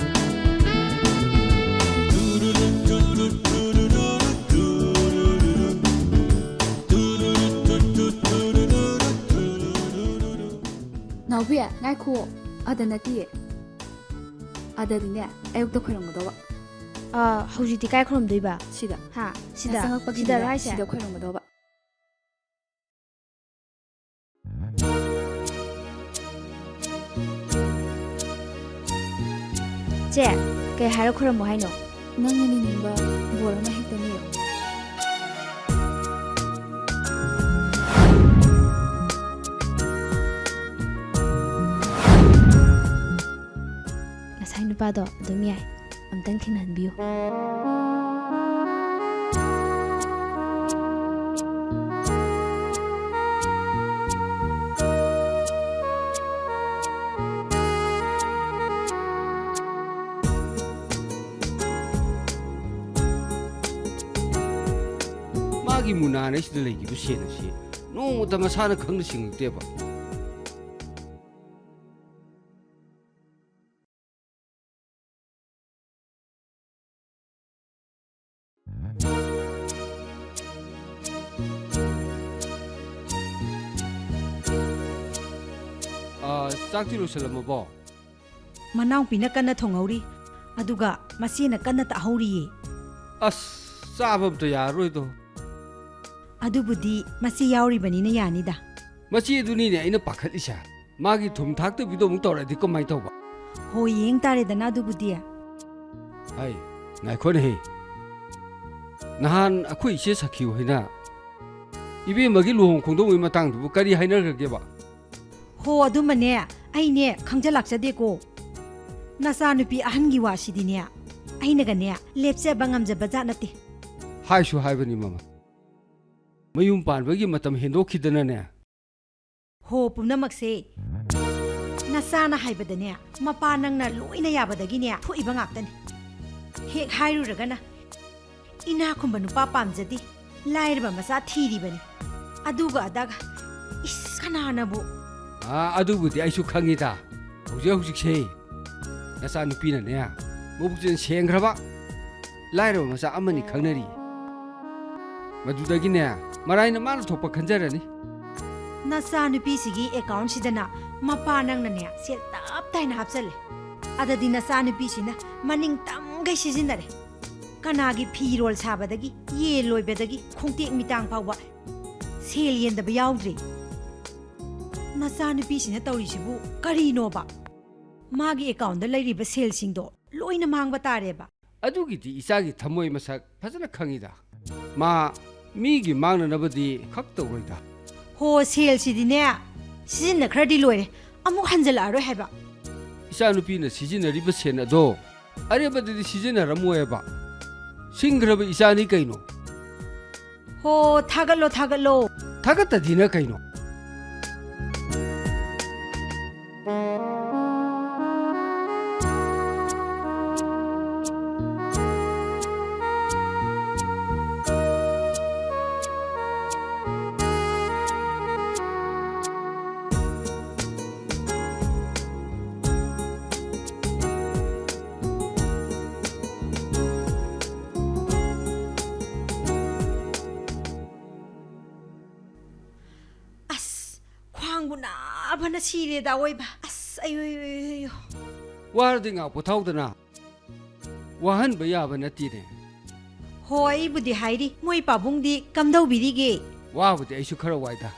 ꯅꯥꯎꯕꯤ, ꯉꯥꯏꯈꯣ꯫ ꯑꯗ ꯅꯠꯇꯤꯌꯦ꯫ ꯑꯗꯗꯤꯅꯦ, ꯑꯌꯨꯛꯇ ꯈꯣꯏꯔꯝꯒꯗꯧꯕ꯫ ꯑ, ꯍꯧꯖꯤꯛꯇꯤ ꯀꯥꯏ ꯈꯣꯏꯔꯝꯗꯣꯏꯕ? ꯁꯤꯗ꯫ ꯍꯥ? ꯁꯤꯗ? ꯆꯪꯉꯛꯄꯒꯤꯗꯅꯦ, ꯁꯤꯗꯔꯣ ꯍꯥꯏꯁꯦ? ꯁꯤꯗ ꯈꯣꯏꯔꯝꯒꯗꯧꯕ꯫ ꯆꯦ, ꯀꯩ ꯍꯥꯏꯔ ꯈꯨꯔꯨꯝꯃꯣ ꯍꯥꯏꯅꯣ? ꯅꯪꯅ ꯅꯤꯡꯅꯤꯡꯕ ꯕꯣꯔ ꯑꯃ ꯍꯦꯛꯇ ꯅꯤꯌꯣ꯫ ꯉꯁꯥꯏ ꯅꯨꯄꯥꯗꯣ ꯑꯗꯨꯝ ꯌꯥꯏ, ꯑꯝꯇꯪ ꯊꯦꯡꯅꯍꯟꯕꯤꯌꯨ꯫ ꯃꯥꯒꯤ ꯃꯨꯅꯥꯅ ꯁꯤꯗ ꯂꯩꯈꯤꯕ ꯁꯦꯟ ꯑꯁꯤ ꯅꯣꯡꯃꯇ ꯃꯁꯥꯅ ꯈꯪꯅ ꯁꯤꯡꯉꯛꯇꯦꯕ꯫ ꯑꯥ, ꯆꯥꯛꯇꯤ ꯂꯣꯏꯁꯜꯂꯝꯃꯕꯣ? ꯃꯅꯥꯎꯄꯤꯅ ꯀꯟꯅ ꯊꯣꯡꯍꯧꯔꯤ, ꯑꯗꯨꯒ ꯃꯆꯦꯅ ꯀꯟꯅ ꯇꯛꯍꯧꯔꯤꯌꯦ꯫ ꯑꯁ, ꯆꯥꯕ ꯑꯝꯇ ꯌꯥꯔꯔꯣꯏꯗꯣ꯫ ꯑꯗꯨꯕꯨꯗꯤ ꯃꯆꯦ ꯌꯥꯎꯔꯤꯕꯅꯤꯅ ꯌꯥꯅꯤꯗ꯫ ꯃꯆꯦ ꯑꯗꯨꯅꯤꯅꯦ ꯑꯩꯅ ꯄꯥꯈꯠꯂꯤꯁꯦ꯫ ꯃꯥꯒꯤ ꯊꯨꯝ ꯊꯥꯛꯇꯕꯤꯗꯣ ꯑꯃꯨꯛ ꯇꯧꯔꯛꯑꯗꯤ ꯀꯃꯥꯏ ꯇꯧꯕ? ꯍꯣꯏ, ꯌꯦꯡ ꯇꯥꯔꯦꯗꯅ ꯑꯗꯨꯕꯨꯗꯤ꯫ ꯍꯥꯏ, ꯉꯥꯏꯈꯣꯅꯦꯍꯦ꯫ ꯅꯍꯥꯟ ꯑꯩꯈꯣꯏ ꯏꯆꯦ ꯁꯈꯤ ꯍꯣꯏꯅ ꯏꯕꯦꯝꯃꯒꯤ ꯂꯨꯍꯣꯡ ꯈꯣꯡꯗꯣꯡꯕꯒꯤ ꯃꯇꯥꯡꯗꯨꯕꯨ ꯀꯔꯤ ꯍꯥꯏꯅꯈ꯭ꯔꯒꯦꯕ? ꯍꯣ, ꯑꯗꯨꯃꯅꯦ, ꯑꯩꯅꯦ ꯈꯪꯖ ꯂꯥꯛꯆꯗꯦꯀꯣ꯫ ꯅꯆꯥꯅꯨꯄꯤ ꯑꯍꯟꯒꯤ ꯋꯥꯁꯤꯗꯤꯅꯦ, ꯑꯩꯅꯒꯅꯦ ꯂꯦꯞꯆꯕ ꯉꯝꯖꯕ ꯖꯥꯠ ꯅꯠꯇꯦ꯫ ꯍꯥꯏꯁꯨ ꯍꯥꯏꯕꯅꯤ ꯃꯃꯥ, ꯃꯌꯨꯝ ꯄꯥꯟꯕꯒꯤ ꯃꯇꯝ ꯍꯦꯟꯗꯣꯛꯈꯤꯗꯅꯅꯦ꯫ ꯍꯣ, ꯄꯨꯝꯅꯃꯛꯁꯦ ꯅꯆꯥꯅ ꯍꯥꯏꯕꯗꯅꯦ, ꯃꯄꯥ ꯅꯪꯅ ꯂꯣꯏꯅ ꯌꯥꯕꯗꯒꯤꯅꯦ ꯊꯣꯛꯏꯕ ꯉꯥꯛꯇꯅꯤ꯫ ꯍꯦꯛ ꯍꯥꯏꯔꯨꯔꯒꯅ, "ꯏꯅꯥꯛ ꯈꯨꯟꯕ ꯅꯨꯄꯥ ꯄꯥꯝꯖꯗꯦ, ꯂꯥꯏꯔꯕ ꯃꯆꯥ ꯊꯤꯔꯤꯕꯅꯤ", ꯑꯗꯨꯒ ꯑꯗꯥꯒ꯫ ꯏꯁ, ꯀꯅꯥꯅꯕꯨ? ꯑꯥ, ꯑꯗꯨꯕꯨꯗꯤ ꯑꯩꯁꯨ ꯈꯪꯉꯤꯗ꯫ ꯍꯧꯖꯤꯛ ꯍꯧꯖꯤꯛꯁꯦ ꯅꯆꯥꯅꯨꯄꯤꯅꯅꯦ, ꯃꯕꯨꯛꯆꯦꯜ ꯁꯦꯡꯈ꯭ꯔꯕ ꯂꯥꯏꯔꯕ ꯃꯆꯥ ꯑꯃꯅꯤ ꯈꯪꯅꯔꯤ꯫ ꯃꯗꯨꯗꯒꯤꯅꯦ, ꯃꯔꯥꯏꯅ ꯃꯥꯅ ꯊꯣꯛꯄ ꯈꯟꯖꯔꯅꯤ꯫ ꯅꯆꯥꯅꯨꯄꯤꯁꯤꯒꯤ ꯑꯦꯀꯥꯎꯟꯁꯤꯗꯅ ꯃꯄꯥ ꯅꯪꯅꯅꯦ ꯁꯦꯜ ꯇꯞ ꯇꯥꯏꯅ ꯍꯥꯞꯆꯜꯂꯦ꯫ ꯑꯗꯗꯤ ꯅꯆꯥꯅꯨꯄꯤꯁꯤꯅ ꯃꯅꯤꯡ ꯇꯝꯈꯩ ꯁꯤꯖꯤꯟꯅꯔꯦ꯫ ꯀꯅꯥꯒꯤ ꯐꯤꯔꯣꯜ ꯁꯥꯕꯗꯒꯤ, ꯌꯦꯟ ꯂꯣꯏꯕꯗꯒꯤ, ꯈꯣꯡꯇꯦꯛ ꯃꯤꯇꯥꯡ ꯐꯥꯎꯕ ꯁꯦꯜ ꯌꯦꯟꯗꯕ ꯌꯥꯎꯗ꯭ꯔꯤ꯫ ꯅꯆꯥꯅꯨꯄꯤꯁꯤꯅ ꯇꯧꯔꯤꯁꯤꯕꯨ ꯀꯔꯤꯅꯣꯕ? ꯃꯥꯒꯤ ꯑꯦꯀꯥꯎꯟꯗ ꯂꯩꯔꯤꯕ ꯁꯦꯜꯁꯤꯡꯗꯣ ꯂꯣꯏꯅ ꯃꯥꯡꯕ ꯇꯥꯔꯦꯕ꯫ ꯑꯗꯨꯒꯤꯗꯤ ꯏꯆꯥꯒꯤ ꯊꯃꯣꯏ ꯃꯁꯛ ꯐꯖꯅ ꯈꯪꯉꯤꯗ꯫ ꯃꯥ ꯃꯤꯒꯤ ꯃꯥꯡꯅꯅꯕꯗꯤ ꯈꯛ ꯇꯧꯔꯣꯏꯗ꯫ ꯍꯣ, ꯁꯦꯜꯁꯤꯗꯤꯅꯦ ꯁꯤꯖꯤꯟꯅꯈ꯭ꯔꯗꯤ ꯂꯣꯏꯔꯦ, ꯑꯃꯨꯛ ꯍꯟꯖꯜꯂꯛꯑꯔꯣꯏ ꯍꯥꯏꯕ꯫ ꯏꯆꯥꯅꯨꯄꯤꯅ ꯁꯤꯖꯤꯟꯅꯔꯤꯕ ꯁꯦꯟ ꯑꯗꯣ ꯑꯔꯦꯝꯕꯗꯗꯤ ꯁꯤꯖꯤꯟꯅꯔꯝꯃꯣꯏꯕ꯫ ꯁꯤꯡꯈ꯭ꯔꯕ ꯏꯆꯥꯅꯤ ꯀꯩꯅꯣ꯫ ꯍꯣ, ꯊꯥꯒꯠꯂꯣ, ꯊꯥꯒꯠꯂꯣ꯫ ꯊꯥꯒꯠꯇꯗꯤꯅ ꯀꯩꯅꯣ꯫ ꯑꯁ, ꯈ꯭ꯋꯥꯡꯕꯨ ꯅꯥꯕꯅ ꯁꯤꯔꯦꯗ ꯑꯋꯣꯏꯕ꯫ ꯑꯁ, ꯑꯌꯣ, ꯑꯌꯣ, ꯑꯌꯣ, ꯑꯌꯣ꯫ ꯋꯥꯔꯗꯤ ꯉꯥꯏꯍꯥꯛ ꯄꯣꯊꯥꯎꯗꯅ꯫ ꯋꯥꯍꯟꯕ ꯌꯥꯕ ꯅꯠꯇꯦꯅꯦ꯫ ꯍꯣ, ꯑꯩꯕꯨꯗꯤ ꯍꯥꯏꯔꯤ, ꯃꯣꯏ ꯄꯥꯕꯨꯡꯗꯤ ꯀꯝꯗꯧꯕꯤꯔꯤꯒꯦ? ꯋꯥꯕꯨꯗꯤ ꯑꯩꯁꯨ ꯈꯔ ꯋꯥꯏꯗ꯫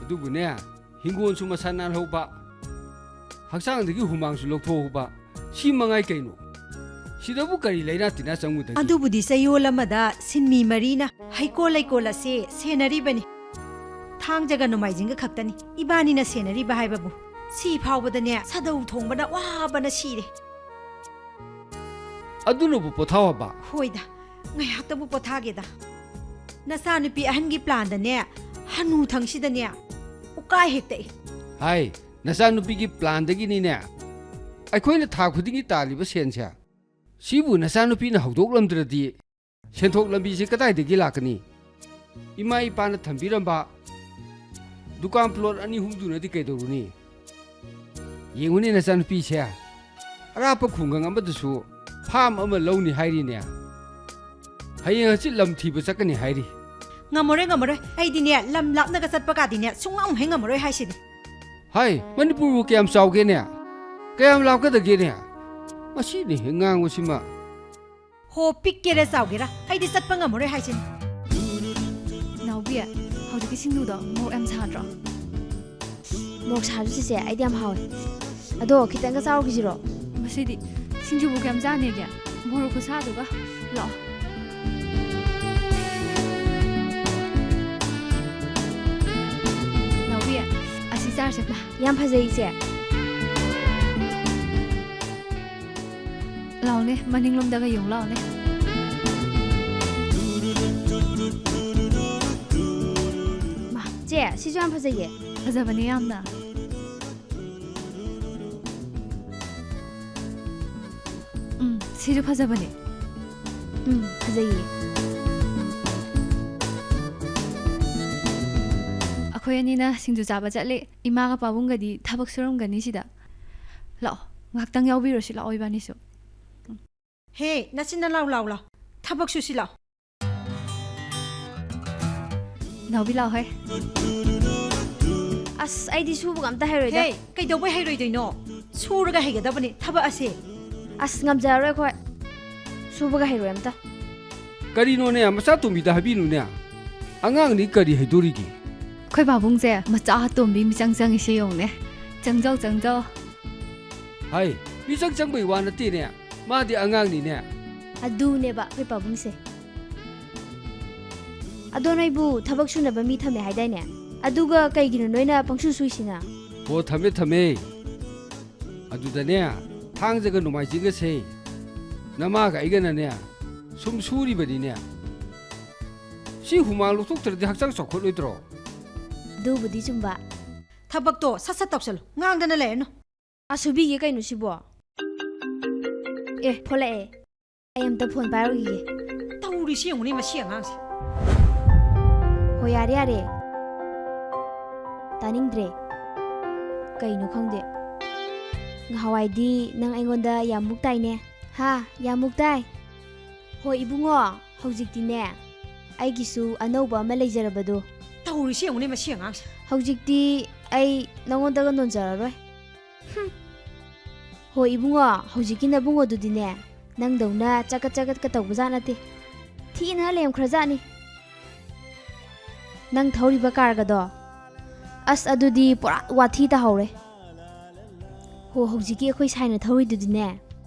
ꯑꯗꯨꯕꯨꯅꯦ, ꯍꯤꯡꯒꯣꯜꯁꯨ ꯃꯁꯥ ꯅꯥꯜꯍꯧꯕ, ꯍꯛꯆꯥꯡꯗꯒꯤ ꯍꯨꯃꯥꯡꯁꯨ ꯂꯧꯊꯣꯛꯍꯧꯕ, ꯁꯤ ꯃꯉꯥꯏ ꯀꯩꯅꯣ꯫ ꯁꯤꯗꯕꯨ ꯀꯔꯤ ꯂꯩꯅꯥ ꯇꯤꯟꯅꯥ ꯆꯪꯉꯨꯗꯒꯦ? ꯑꯗꯨꯕꯨꯗꯤ ꯆꯌꯣꯜ ꯑꯃꯗ ꯁꯤꯟꯃꯤ ꯃꯔꯤꯅ ꯍꯩꯀꯣꯜ ꯂꯩꯀꯣꯜ ꯑꯁꯦ ꯁꯦꯟꯅꯔꯤꯕꯅꯤ꯫ ꯊꯥꯡꯖꯒ ꯅꯣꯡꯃꯥꯏꯖꯤꯡꯒ ꯈꯛꯇꯅꯤ ꯏꯕꯥꯅꯤꯅ ꯁꯦꯟꯅꯔꯤꯕ ꯍꯥꯏꯕꯕꯨ꯫ ꯁꯤ ꯐꯥꯎꯕꯗꯅꯦ ꯁꯥꯗꯧ ꯊꯣꯡꯕꯅ ꯋꯥꯕꯅ ꯁꯤꯔꯦ꯫ ꯑꯗꯨꯅꯕꯨ ꯄꯣꯊꯥꯎ ꯍꯥꯏꯕ? ꯍꯣꯏꯗ, ꯉꯥꯏꯍꯥꯛꯇꯕꯨ ꯄꯣꯊꯥꯒꯦꯗ꯫ ꯅꯆꯥꯅꯨꯄꯤ ꯑꯍꯟꯒꯤ ꯄ꯭ꯂꯥꯟꯗꯅꯦ, ꯍꯅꯨ ꯊꯪꯁꯤꯗꯅꯦ, ꯎꯀꯥꯏ ꯍꯦꯛ ꯇꯛꯏ꯫ ꯍꯥꯏ, ꯅꯆꯥꯅꯨꯄꯤꯒꯤ ꯄ꯭ꯂꯥꯟꯗꯒꯤꯅꯤꯅꯦ ꯑꯩꯈꯣꯏꯅ ꯊꯥ ꯈꯨꯗꯤꯡꯒꯤ ꯇꯥꯜꯂꯤꯕ ꯁꯦꯟꯁꯦ꯫ ꯁꯤꯕꯨ ꯅꯆꯥꯅꯨꯄꯤꯅ ꯍꯧꯗꯣꯛꯂꯝꯗ꯭ꯔꯗꯤ ꯁꯦꯟꯊꯣꯛ ꯂꯝꯕꯤꯁꯦ ꯀꯗꯥꯏꯗꯒꯤ ꯂꯥꯛꯀꯅꯤ? ꯏꯃꯥ ꯏꯄꯥꯅ ꯊꯝꯕꯤꯔꯝꯕ ꯗꯨꯀꯥꯟ ꯄ꯭ꯂꯣꯠ ꯑꯅꯤ ꯑꯍꯨꯝꯗꯨꯅꯗꯤ ꯀꯩꯗꯧꯔꯨꯅꯤ? ꯌꯦꯡꯉꯨꯅꯦ ꯅꯆꯥꯅꯨꯄꯤꯁꯦ, ꯑꯔꯥꯞꯄ ꯈꯨꯡꯒꯪ ꯑꯃꯗꯁꯨ ꯐꯥꯝ ꯑꯃ ꯂꯧꯅꯤ ꯍꯥꯏꯔꯤꯅꯦ꯫ ꯍꯌꯦꯡ ꯍꯪꯆꯤꯠ ꯂꯝ ꯊꯤꯕ ꯆꯠꯀꯅꯤ ꯍꯥꯏꯔꯤ꯫ ꯉꯝꯃꯔꯣꯏ, ꯉꯝꯃꯔꯣꯏ꯫ ꯑꯩꯗꯤꯅꯦ, ꯂꯝ ꯂꯥꯞꯅꯒ ꯆꯠꯄ ꯀꯥꯗꯤꯅꯦ, ꯁꯨꯡꯉꯝ ꯍꯦꯛ ꯉꯝꯃꯔꯣꯏ ꯍꯥꯏꯁꯤꯅꯤ꯫ ꯍꯥꯏ, ꯃꯅꯤꯄꯨꯔꯕꯨ ꯀꯌꯥꯝ ꯆꯥꯎꯒꯦꯅꯦ? ꯀꯌꯥꯝ ꯂꯥꯞꯀꯗꯒꯦꯅꯦ? ꯃꯁꯤꯅ ꯍꯦꯛ ꯉꯥꯡꯕꯁꯤꯃ꯫ ꯍꯣ, ꯄꯤꯛꯀꯦꯔꯥ ꯆꯥꯎꯒꯦꯔꯥ, ꯑꯩꯗꯤ ꯆꯠꯄ ꯉꯝꯃꯔꯣꯏ ꯍꯥꯏꯁꯤꯅꯤ꯫ ꯅꯥꯎꯕꯤ, ꯍꯧꯖꯤꯛꯀꯤ ꯁꯤꯡꯖꯨꯗꯣ ꯃꯣꯔꯣꯛ ꯌꯥꯝ ꯁꯥꯗ꯭ꯔꯣ? ꯃꯣꯔꯣꯛ ꯁꯥꯔꯁꯨ ꯆꯤꯆꯦ, ꯑꯩꯗꯤ ꯌꯥꯝ ꯍꯥꯎꯋꯦ꯫ ꯑꯗꯣ ꯈꯤꯇꯪꯒ ꯆꯥꯔꯨꯈꯤꯁꯤꯔꯣ? ꯃꯁꯤꯗꯤ ꯁꯤꯡꯖꯨꯕꯨ ꯀꯌꯥꯝ ꯆꯥꯅꯦꯒꯦ? ꯃꯣꯔꯣꯛ ꯈꯨꯁꯥꯗꯨꯒ꯫ ꯂꯥꯛꯑꯣ꯫ ꯅꯥꯎꯕꯤ, ꯑꯁꯤ ꯆꯥꯔꯁꯦ꯫ ꯌꯥꯝ ꯐꯖꯩ, ꯏꯆꯦ꯫ ꯂꯥꯛꯑꯣꯅꯦ, ꯃꯅꯤꯡꯂꯣꯝꯗꯒ ꯌꯦꯡꯉꯨ ꯂꯥꯛꯑꯣꯅꯦ꯫ ꯃꯥ, ꯆꯦ, ꯁꯤꯁꯨ ꯌꯥꯝ ꯐꯖꯩꯌꯦ꯫ ꯐꯖꯕꯅꯦ ꯌꯥꯝꯅ꯫ ꯎꯝ, ꯁꯤꯁꯨ ꯐꯖꯕꯅꯦ꯫ ꯎꯝ, ꯐꯖꯩꯌꯦ꯫ ꯑꯩꯈꯣꯏ ꯑꯅꯤꯅ ꯁꯤꯡꯖꯨ ꯆꯥꯕ ꯆꯠꯂꯦ꯫ ꯏꯃꯥꯒ ꯄꯥꯕꯨꯡꯒꯗꯤ ꯊꯕꯛ ꯁꯨꯔꯝꯒꯅꯤ ꯁꯤꯗ꯫ ꯂꯥꯛꯑꯣ, ꯉꯥꯛꯇꯪ ꯌꯥꯎꯕꯤꯔꯨꯁꯤ ꯂꯥꯛꯑꯣ ꯏꯕꯥꯅꯤꯁꯨ꯫ ꯍꯦ, ꯅꯆꯤꯟ ꯅꯅꯥꯎ ꯂꯥꯎ ꯂꯥꯎ, ꯊꯕꯛ ꯁꯨꯁꯤ ꯂꯥꯎ꯫ ꯅꯥꯎꯕꯤ ꯂꯥꯎ ꯍꯦ꯫ ꯑꯁ, ꯑꯩꯗꯤ ꯁꯨꯕꯒ ꯑꯝꯇ ꯍꯩꯔꯣꯏꯗ꯫ ꯍꯦ, ꯀꯩꯗꯧꯕꯩ ꯍꯩꯔꯣꯏꯗꯣꯏꯅꯣ? ꯁꯨꯔꯒ ꯍꯩꯒꯗꯕꯅꯤ ꯊꯕꯛ ꯑꯁꯦ꯫ ꯑꯁ, ꯉꯝꯖꯔꯔꯣꯏ ꯑꯩꯈꯣꯏ꯫ ꯁꯨꯕꯒ ꯍꯩꯔꯣꯏ ꯑꯝꯇ꯫ ꯀꯔꯤꯅꯣꯅꯦ, ꯃꯆꯥ ꯇꯣꯝꯕꯤꯗ ꯍꯥꯏꯕꯤꯅꯨꯅꯦ꯫ ꯑꯉꯥꯡꯅꯤ ꯀꯔꯤ ꯍꯩꯗꯣꯔꯤꯒꯦ? ꯑꯩꯈꯣꯏ ꯄꯥꯕꯨꯡꯁꯦ ꯃꯆꯥ ꯑꯇꯣꯝꯕꯤ ꯃꯤꯆꯪ ꯆꯪꯉꯤꯁꯦ ꯌꯦꯡꯉꯨꯅꯦ꯫ ꯆꯪꯖꯧ, ꯆꯪꯖꯧ꯫ ꯍꯥꯏ, ꯃꯤꯆꯪ ꯆꯪꯕꯩ ꯋꯥ ꯅꯠꯇꯦꯅꯦ꯫ ꯃꯥꯗꯤ ꯑꯉꯥꯡꯅꯤꯅꯦ꯫ ꯑꯗꯨꯅꯦꯕ ꯑꯩꯈꯣꯏ ꯄꯥꯕꯨꯡꯁꯦ꯫ ꯑꯗꯣ ꯅꯣꯏꯕꯨ ꯊꯕꯛ ꯁꯨꯅꯕ ꯃꯤ ꯊꯝꯃꯦ ꯍꯥꯏꯗꯥꯏꯅꯦ? ꯑꯗꯨꯒ ꯀꯩꯒꯤꯅꯣ ꯅꯣꯏꯅ ꯄꯪꯁꯨ ꯁꯨꯏꯁꯤꯅ? ꯍꯣ, ꯊꯝꯃꯦ, ꯊꯝꯃꯦ꯫ ꯑꯗꯨꯗꯅꯦ, ꯊꯥꯡꯖꯒ ꯅꯣꯡꯃꯥꯏꯖꯤꯡꯒꯁꯦ ꯅꯃꯥꯒ ꯑꯩꯒꯅꯅꯦ ꯁꯨꯝ ꯁꯨꯔꯤꯕꯅꯤꯅꯦ꯫ ꯁꯤ ꯍꯨꯃꯥꯡ ꯂꯧꯊꯣꯛꯇ꯭ꯔꯗꯤ ꯍꯛꯆꯥꯡ ꯆꯥꯎꯈꯠꯂꯣꯏꯗ꯭ꯔꯣ? ꯑꯗꯨꯕꯨꯗꯤ ꯆꯨꯝꯕ꯫ ꯊꯕꯛꯇꯣ ꯁꯠ ꯁꯠ ꯇꯧꯁꯜꯂꯨ, ꯉꯥꯡꯗꯅ ꯂꯩꯔꯅꯨ꯫ ꯑ, ꯁꯨꯕꯤꯒꯦ ꯀꯩꯅꯣ ꯁꯤꯕꯣ? ꯑꯦ, ꯐꯣꯂꯛꯑꯦ꯫ ꯑꯩ ꯑꯝꯇ ꯐꯣꯟ ꯄꯥꯏꯔꯨꯈꯤꯒꯦ꯫ ꯇꯧꯔꯤꯁꯤ ꯌꯦꯡꯉꯨꯅꯦ ꯃꯁꯤ ꯑꯉꯥꯡꯁꯦ꯫ ꯍꯣ, ꯌꯥꯔꯦ, ꯌꯥꯔꯦ꯫ ꯇꯥꯅꯤꯡꯗ꯭ꯔꯦ꯫ ꯀꯩꯅꯣ ꯈꯪꯗꯦ꯫ ꯉꯍꯥꯟꯋꯥꯏꯗꯤ ꯅꯪ ꯑꯩꯉꯣꯟꯗ ꯌꯥꯝ ꯃꯨꯛ ꯇꯥꯏꯅꯦ꯫ ꯍꯥ, ꯌꯥꯝ ꯃꯨꯛ ꯇꯥꯏ꯫ ꯍꯣ, ꯏꯕꯨꯡꯉꯣ, ꯍꯧꯖꯤꯛꯇꯤꯅꯦ, ꯑꯩꯒꯤꯁꯨ ꯑꯅꯧꯕ ꯑꯃ ꯂꯩꯖꯔꯕꯗꯣ꯫ ꯇꯧꯔꯤꯁꯤ ꯌꯦꯡꯉꯨꯅꯦ ꯃꯁꯤ ꯑꯉꯥꯡꯁꯦ꯫ ꯍꯧꯖꯤꯛꯇꯤ ꯑꯩ ꯅꯉꯣꯟꯗꯒ ꯅꯣꯟꯖꯔꯔꯣꯏ꯫ ꯍꯨꯝ꯫ ꯍꯣ ꯏꯕꯨꯡꯉꯣ, ꯍꯧꯖꯤꯛꯀꯤ ꯅꯕꯨꯡꯉꯣꯗꯨꯗꯤꯅꯦ, ꯅꯪꯗꯧꯅ ꯆꯒꯠ ꯆꯒꯠꯀ ꯇꯧꯕꯖꯥꯠ ꯅꯠꯇꯦ꯫ ꯊꯤꯅ ꯂꯦꯝꯈ꯭ꯔꯖꯥꯠꯅꯤ꯫ ꯅꯪ ꯊꯧꯔꯤꯕ ꯀꯥꯔꯒꯗꯣ, ꯑꯁ, ꯑꯗꯨꯗꯤ ꯄꯨꯔꯥ ꯋꯥꯊꯤ ꯇꯥꯍꯧꯔꯦ꯫ ꯍꯣ, ꯍꯧꯖꯤꯛꯀꯤ ꯑꯩꯈꯣꯏ ꯁꯥꯏꯅ ꯊꯧꯔꯤꯗꯨꯗꯤꯅꯦ,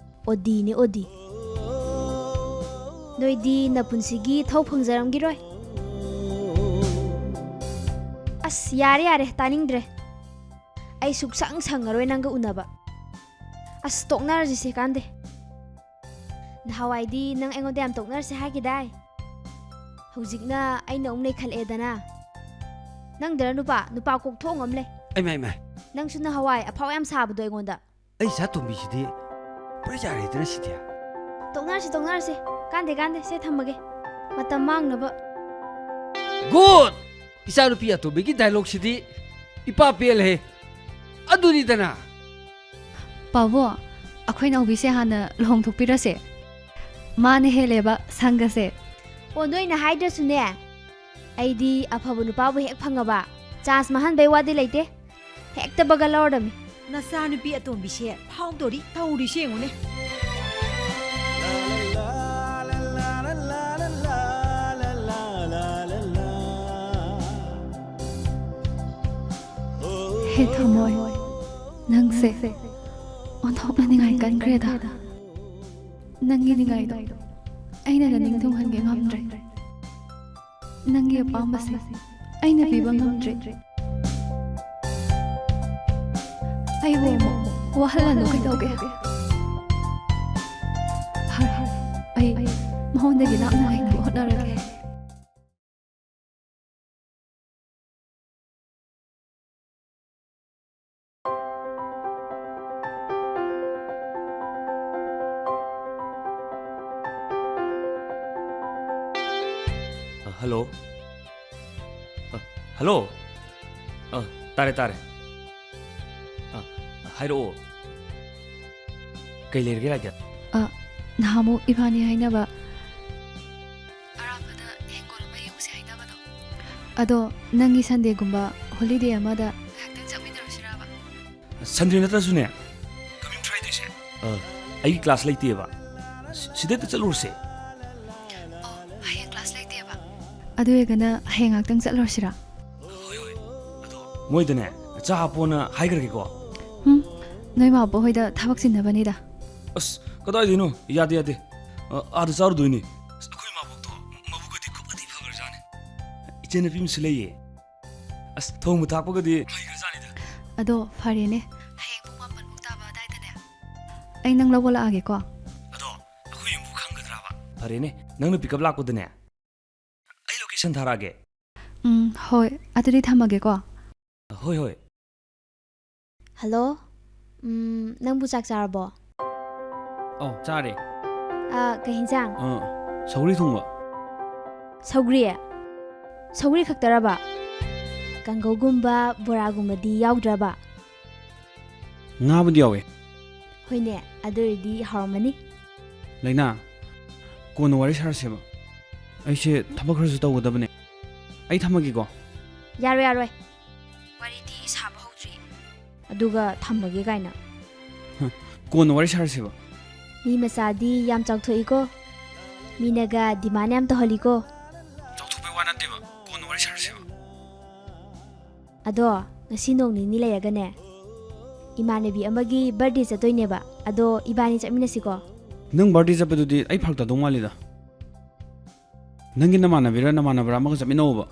ꯑꯣꯗꯤꯅꯦ, ꯑꯣꯗꯤ꯫ ꯅꯣꯏꯗꯤ ꯅꯄꯨꯟꯁꯤꯒꯤ ꯊꯧ ꯐꯪꯖꯔꯝꯈꯤꯔꯣꯏ꯫ ꯑꯁ, ꯌꯥꯔꯦ, ꯌꯥꯔꯦ, ꯇꯥꯅꯤꯡꯗ꯭ꯔꯦ꯫ ꯑꯩ ꯁꯨꯛꯁꯪ ꯁꯪꯉꯔꯣꯏ ꯅꯪꯒ ꯎꯅꯕ꯫ ꯑꯁ, ꯇꯣꯛꯅꯔꯁꯤꯁꯦ, ꯀꯥꯟꯗꯦ꯫ ꯅꯍꯥꯟꯋꯥꯏꯗꯤ ꯅꯪ ꯑꯩꯉꯣꯟꯗ ꯌꯥꯝ ꯇꯣꯛꯅꯔꯁꯦ ꯍꯥꯏꯈꯤꯗꯥꯏ? ꯍꯧꯖꯤꯛꯅ ꯑꯩꯅ ꯑꯃꯨꯛ ꯅꯩꯈꯠꯂꯛꯑꯦꯗꯅ꯫ ꯅꯪꯗꯔ ꯅꯨꯄꯥ, ꯅꯨꯄꯥ ꯀꯣꯛꯊꯣꯡ ꯑꯃ ꯂꯩ꯫ ꯑꯩꯃꯥ, ꯏꯃꯥ꯫ ꯅꯪꯁꯨ ꯅꯍꯥꯟꯋꯥꯏ ꯑꯐꯥꯎ ꯌꯥꯝ ꯁꯥꯕꯗꯣ ꯑꯩꯉꯣꯟꯗ꯫ ꯑꯩ ꯏꯆꯥ ꯇꯣꯝꯕꯤꯁꯤꯗꯤ ꯄꯨꯔꯥ ꯌꯥꯔꯦꯗꯅ ꯁꯤꯗꯤ꯫ ꯇꯣꯛꯅꯔꯁꯤ, ꯇꯣꯛꯅꯔꯁꯤ꯫ ꯀꯥꯟꯗꯦ, ꯀꯥꯟꯗꯦ꯫ ꯁꯦ, ꯊꯝꯃꯒꯦ꯫ ꯃꯇꯝ ꯃꯥꯡꯅꯕ꯫ ꯒꯨꯗ! ꯏꯆꯥꯅꯨꯄꯤ ꯑꯇꯣꯝꯕꯤꯒꯤ ꯗꯥꯏꯂꯣꯒꯁꯤꯗꯤ ꯏꯄꯥ ꯄꯦꯜꯂꯦ꯫ ꯑꯗꯨꯅꯤꯗꯅ꯫ ꯄꯥꯕꯣ, ꯑꯩꯈꯣꯏ ꯅꯥꯎꯕꯤꯁꯦ ꯍꯥꯟꯅ ꯂꯨꯍꯣꯡꯊꯣꯛꯄꯤꯔꯁꯦ꯫ ꯃꯥꯅ ꯍꯦꯜꯂꯦꯕ ꯁꯪꯒꯁꯦ꯫ ꯑꯣ, ꯅꯣꯏꯅ ꯍꯥꯏꯗ꯭ꯔꯁꯨꯅꯦ, ꯑꯩꯗꯤ ꯑꯐꯕ ꯅꯨꯄꯥꯕꯨ ꯍꯦꯛ ꯐꯪꯉꯕ, ꯆꯥꯟꯁ ꯃꯥꯡꯍꯟꯕꯩ ꯋꯥꯗꯤ ꯂꯩꯇꯦ꯫ ꯍꯦꯛꯇ ꯕꯒ ꯂꯧꯔꯗꯝꯃꯤ꯫ ꯅꯆꯥꯅꯨꯄꯤ ꯑꯇꯣꯝꯕꯤꯁꯦ ꯐꯥꯎꯗꯧꯔꯤ ꯇꯧꯔꯤꯁꯦ ꯌꯦꯡꯉꯨꯅꯦ꯫ ꯍꯦ ꯊꯃꯣꯏ, ꯅꯪꯁꯦ ꯑꯣꯟꯊꯣꯛꯅ ꯅꯤꯡꯉꯥꯏ ꯀꯟꯈ꯭ꯔꯦꯗ꯫ ꯅꯪꯒꯤ ꯅꯤꯡꯉꯥꯏꯗꯣ ꯑꯩꯅ ꯅꯅꯤꯡ ꯊꯨꯡꯍꯟꯒꯦ ꯉꯝꯗ꯭ꯔꯦ꯫ ꯅꯪꯒꯤ ꯑꯄꯥꯝꯕꯁꯦ ꯑꯩꯅ ꯄꯤꯕ ꯉꯝꯗ꯭ꯔꯦ꯫ ꯑꯩꯕꯨ ꯑꯃꯨꯛ ꯋꯥꯍꯜꯂꯅꯨ ꯀꯩꯗꯧꯒꯦ? ꯐꯔꯦ, ꯑꯩ ꯃꯉꯣꯟꯗꯒꯤ ꯂꯥꯞꯅ ꯂꯩꯅꯕ ꯍꯣꯠꯅꯔꯒꯦ꯫ ꯑ, ꯍꯜꯂꯣ꯫ ꯑ, ꯍꯜꯂꯣ꯫ ꯑ, ꯇꯥꯔꯦ, ꯇꯥꯔꯦ꯫ ꯑ, ꯍꯥꯏꯔꯛꯑꯣ꯫ ꯀꯩ ꯂꯩꯔꯒꯦ, ꯔꯥꯏꯗꯥ? ꯑ, ꯅꯍꯥꯟꯃꯨꯛ ꯏꯕꯥꯅꯤ ꯍꯥꯏꯅꯕ ꯑꯔꯥꯞꯄꯗ ꯍꯤꯡꯒꯣꯜ ꯑꯃ ꯌꯦꯡꯉꯨꯁꯦ ꯍꯥꯏꯅꯕꯗꯣ꯫ ꯑꯗꯣ ꯅꯪꯒꯤ ꯁꯟꯗꯦꯒꯨꯝꯕ ꯍꯣꯂꯤꯗꯦ ꯑꯃꯗ ꯉꯥꯏꯍꯥꯛꯇꯪ ꯆꯠꯃꯤꯟꯅꯔꯨꯁꯤꯔꯕ? ꯁꯟꯗꯦ ꯅꯠꯇ꯭ꯔꯁꯨꯅꯦ, coming Fridayꯁꯦ, ꯑ, ꯑꯩꯒꯤ ꯀ꯭ꯂꯥꯁ ꯂꯩꯇꯦꯕ꯫ ꯁꯤ-, ꯁꯤꯗ ꯍꯦꯛꯇ ꯆꯠꯂꯨꯔꯁꯦ꯫ ꯑꯣ, ꯍꯌꯦꯡ ꯀ꯭ꯂꯥꯁ ꯂꯩꯇꯦꯕ? ꯑꯗꯨ ꯑꯣꯏꯔꯒꯅ ꯍꯌꯦꯡ ꯉꯥꯛꯇꯪ ꯆꯠꯂꯨꯔꯁꯤꯔꯥ? ꯍꯣꯏ, ꯍꯣꯏ꯫ ꯑꯗꯣ ꯃꯣꯏꯗꯅꯦ ꯆꯥ ꯍꯥꯞꯄꯣꯅ ꯍꯥꯏꯈ꯭ꯔꯒꯦꯀꯣ꯫ ꯎꯝ, ꯅꯣꯏ ꯃꯥꯕꯣꯛ ꯍꯣꯏꯗ ꯊꯕꯛ ꯆꯤꯟꯅꯕꯅꯤꯗ꯫ ꯑꯁ, ꯀꯗꯥꯏꯗꯩꯅꯣ? ꯌꯥꯗꯦ, ꯌꯥꯗꯦ꯫ ꯑ, ꯑꯥꯗ ꯆꯥꯔꯨꯗꯣꯏꯅꯦ꯫ ꯑꯁ, ꯑꯩꯈꯣꯏ ꯏꯃꯥꯕꯣꯛꯇꯣ ꯃꯕꯨꯛꯀꯗꯤ ꯈꯨꯐꯗꯤ ꯐꯈ꯭ꯔꯖꯥꯠꯅꯤ꯫ ꯏꯆꯟꯅꯨꯄꯤ ꯑꯃꯁꯨ ꯂꯩꯌꯦ꯫ ꯑꯁ, ꯊꯣꯡꯕ ꯊꯥꯛꯄꯒꯗꯤ ꯍꯩꯈ꯭ꯔꯖꯥꯠꯅꯤꯗ꯫ ꯑꯗꯣ ꯐꯔꯦꯅꯦ꯫ ꯍꯌꯦꯡ ꯄꯨꯡ ꯃꯥꯄꯟꯃꯨꯛ ꯇꯥꯕ ꯑꯗꯥꯏꯗꯅꯦ ꯑꯩ ꯅꯪ ꯂꯧꯕ ꯂꯥꯛꯑꯒꯦꯀꯣ꯫ ꯑꯗꯣ ꯑꯩꯈꯣꯏ ꯌꯨꯝꯕꯨ ꯈꯪꯒꯗ꯭ꯔꯕ? ꯐꯔꯦꯅꯦ, ꯅꯪꯅ ꯄꯤꯛꯑꯞ ꯂꯥꯛꯄꯗꯅꯦ ꯑꯩ ꯂꯣꯀꯦꯁꯟ ꯊꯥꯔꯛꯑꯒꯦ꯫ ꯎꯝ, ꯍꯣꯏ꯫ ꯑꯗꯨꯗꯤ ꯊꯝꯃꯒꯦꯀꯣ꯫ ꯍꯣꯏ, ꯍꯣꯏ꯫ ꯍꯜꯂꯣ꯫ ꯎꯝ, ꯅꯪꯕꯨ ꯆꯥꯛ ꯆꯥꯔꯕꯣ? ꯑꯧ, ꯆꯥꯔꯦ꯫ ꯑ, ꯀꯩ ꯍꯤꯟꯖꯥꯡ? ꯑ, ꯁꯧꯒ꯭ꯔꯤ ꯊꯣꯡꯕ꯫ ꯁꯧꯒ꯭ꯔꯤ? ꯁꯧꯒ꯭ꯔꯤ ꯈꯛꯇꯔꯕ? ꯀꯥꯡꯒꯧꯒꯨꯝꯕ, ꯕꯣꯔꯥꯒꯨꯝꯕꯗꯤ ꯌꯥꯎꯗ꯭ꯔꯕ? ꯉꯥꯕꯨꯗꯤ ꯌꯥꯎꯋꯦ꯫ ꯍꯣꯏꯅꯦ, ꯑꯗꯨ ꯑꯣꯏꯔꯗꯤ ꯍꯥꯎꯔꯝꯃꯅꯤ꯫ ꯂꯩꯅꯥ, ꯀꯣꯟꯅ ꯋꯥꯔꯤ ꯁꯥꯔꯁꯦꯕ꯫ ꯑꯩꯁꯦ ꯊꯕꯛ ꯈꯔꯁꯨ ꯇꯧꯒꯗꯕꯅꯦ꯫ ꯑꯩ ꯊꯝꯃꯒꯦꯀꯣ꯫ ꯌꯥꯔꯣꯏ, ꯌꯥꯔꯣꯏ꯫ ꯋꯥꯔꯤꯗꯤ ꯁꯥꯕ ꯍꯧꯗ꯭ꯔꯤ꯫ ꯑꯗꯨꯒ ꯊꯝꯃꯒꯦ ꯀꯥꯏꯅ꯫ ꯍ, ꯀꯣꯟꯅ ꯋꯥꯔꯤ ꯁꯥꯔꯁꯦꯕ꯫ ꯃꯤ ꯃꯆꯥꯗꯤ ꯌꯥꯝ ꯆꯥꯎꯊꯣꯛꯏꯀꯣ꯫ ꯃꯤꯅꯒ ꯗꯤꯃꯥꯟ ꯌꯥꯝ ꯇꯧꯍꯜꯂꯤꯀꯣ꯫ ꯆꯥꯎꯊꯣꯛꯄꯩ ꯋꯥ ꯅꯠꯇꯦꯕ꯫ ꯀꯣꯟꯅ ꯋꯥꯔꯤ ꯁꯥꯔꯁꯦꯕ꯫ ꯑꯗꯣ, ꯉꯁꯤ ꯅꯣꯡ ꯅꯤꯅꯤ ꯂꯩꯔꯒꯅꯦ, ꯏꯃꯥꯟꯅꯕꯤ ꯑꯃꯒꯤ ꯕꯥꯔꯗꯦ ꯆꯠꯇꯣꯏꯅꯦꯕ꯫ ꯑꯗꯣ, ꯏꯕꯥꯅꯤ ꯆꯠꯃꯤꯟꯅꯁꯤꯀꯣ꯫ ꯅꯪ ꯕꯥꯔꯗꯦ ꯆꯠꯄꯗꯨꯗꯤ ꯑꯩ ꯐꯔꯛ ꯇꯥꯗꯧ ꯃꯥꯜꯂꯤꯗ꯫ ꯅꯪꯒꯤ ꯅꯃꯥꯟꯅꯕꯤꯔ ꯅꯃꯥꯟꯅꯕꯔ ꯑꯃꯒ ꯆꯠꯃꯤꯟꯅꯧꯕ꯫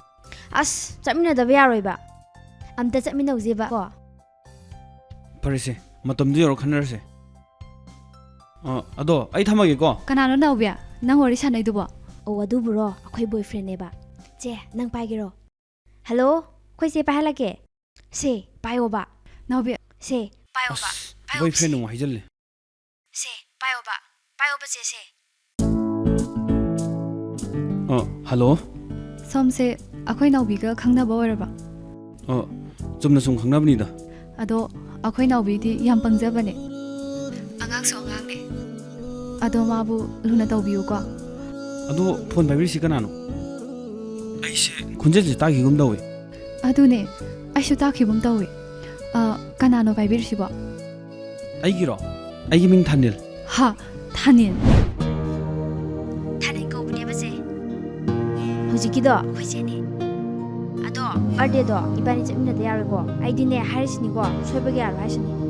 ꯑꯁ, ꯆꯠꯃꯤꯟꯅꯗꯕ ꯌꯥꯔꯣꯏꯕ꯫ ꯑꯝꯇ ꯆꯠꯃꯤꯟꯅꯧꯁꯦꯕ ꯀꯣ꯫ ꯐꯔꯦꯁꯦ, ꯃꯇꯝꯗꯨ ꯌꯧꯔ ꯈꯟꯅꯔꯁꯦ꯫ ꯑ, ꯑꯗꯣ ꯑꯩ ꯊꯝꯃꯒꯦꯀꯣ꯫ ꯀꯅꯥꯅꯣ ꯅꯥꯎꯕꯤ? ꯅꯪ ꯋꯥꯔꯤ ꯁꯥꯟꯅꯩꯗꯨꯕꯣ? ꯑꯣ, ꯑꯗꯨꯕꯨꯔꯣ? ꯑꯩꯈꯣꯏ ꯕꯣꯏꯐ꯭ꯔꯦꯟꯅꯦꯕ꯫ ꯆꯦ, ꯅꯪ ꯄꯥꯏꯒꯦꯔꯣ? ꯍꯜꯂꯣ? ꯑꯩꯈꯣꯏ ꯆꯦ ꯄꯥꯏꯍꯜꯂꯛꯀꯦ꯫ ꯁꯦ, ꯄꯥꯏꯌꯣꯕ꯫ ꯅꯥꯎꯕꯤ꯫ ꯁꯦ, ꯄꯥꯏꯌꯣꯕ꯫ ꯑꯁ, ꯄꯥꯏꯌꯣꯕ, ꯕꯣꯏꯐ꯭ꯔꯦꯟ ꯁꯦ꯫ ꯑꯃꯨꯛ ꯍꯥꯏꯖꯜꯂꯦ꯫ ꯁꯦ, ꯄꯥꯏꯌꯣꯕ꯫ ꯄꯥꯏꯌꯣꯕ, ꯆꯦ, ꯁꯦ꯫ ꯑ, ꯍꯜꯂꯣ? ꯁꯣꯝꯁꯦ ꯑꯩꯈꯣꯏ ꯅꯥꯎꯕꯤꯒ ꯈꯪꯅꯕ ꯑꯣꯏꯔꯕ? ꯑ, ꯆꯨꯝꯅ ꯁꯨꯝ ꯈꯪꯅꯕꯅꯤꯗ꯫ ꯑꯗꯣ ꯑꯩꯈꯣꯏ ꯅꯥꯎꯕꯤꯗꯤ ꯌꯥꯝ ꯄꯪꯖꯕꯅꯦ꯫ ꯑꯉꯥꯡꯁꯨ ꯑꯉꯥꯡꯅꯦ꯫ ꯑꯗꯣ ꯃꯥꯕꯨ ꯂꯨꯅ ꯇꯧꯕꯤꯌꯨꯀꯣ꯫ ꯑꯗꯣ ꯐꯣꯟ ꯄꯥꯏꯕꯤꯔꯤꯁꯤ ꯀꯅꯥꯅꯣ? ꯑꯩꯁꯦ ꯈꯣꯟꯖꯦꯜꯁꯦ ꯇꯥꯈꯤꯒꯨꯝ ꯇꯧꯋꯦ꯫ ꯑꯗꯨꯅꯦ, ꯑꯩꯁꯨ ꯇꯥꯈꯤꯒꯨꯝ ꯇꯧꯋꯦ꯫ ꯑ, ꯀꯅꯥꯅꯣ ꯄꯥꯏꯕꯤꯔꯤꯁꯤꯕꯣ? ꯑꯩꯒꯤꯔꯣ? ꯑꯩꯒꯤ ꯃꯤꯡ ꯊꯥꯅꯤꯜ꯫ ꯍꯥ? ꯊꯥꯅꯤꯜ? ꯊꯥꯅꯤꯜ ꯀꯧꯕꯅꯦꯕ, ꯆꯦ꯫ ꯍꯧꯖꯤꯛꯀꯤꯗꯣ ꯑꯩꯈꯣꯏ ꯆꯦꯅꯦ꯫ ꯑꯗꯣ ꯕꯥꯔꯗꯦꯗꯣ ꯏꯕꯥꯅꯤ ꯆꯠꯃꯤꯟꯅꯗ ꯌꯥꯔꯣꯏꯀꯣ? ꯑꯩꯗꯤꯅꯦ ꯍꯥꯏꯔꯤꯁꯤꯅꯤꯀꯣ, ꯁꯣꯏꯕꯒꯤ ꯌꯥꯔꯣꯏ ꯍꯥꯏꯁꯤꯅꯤ꯫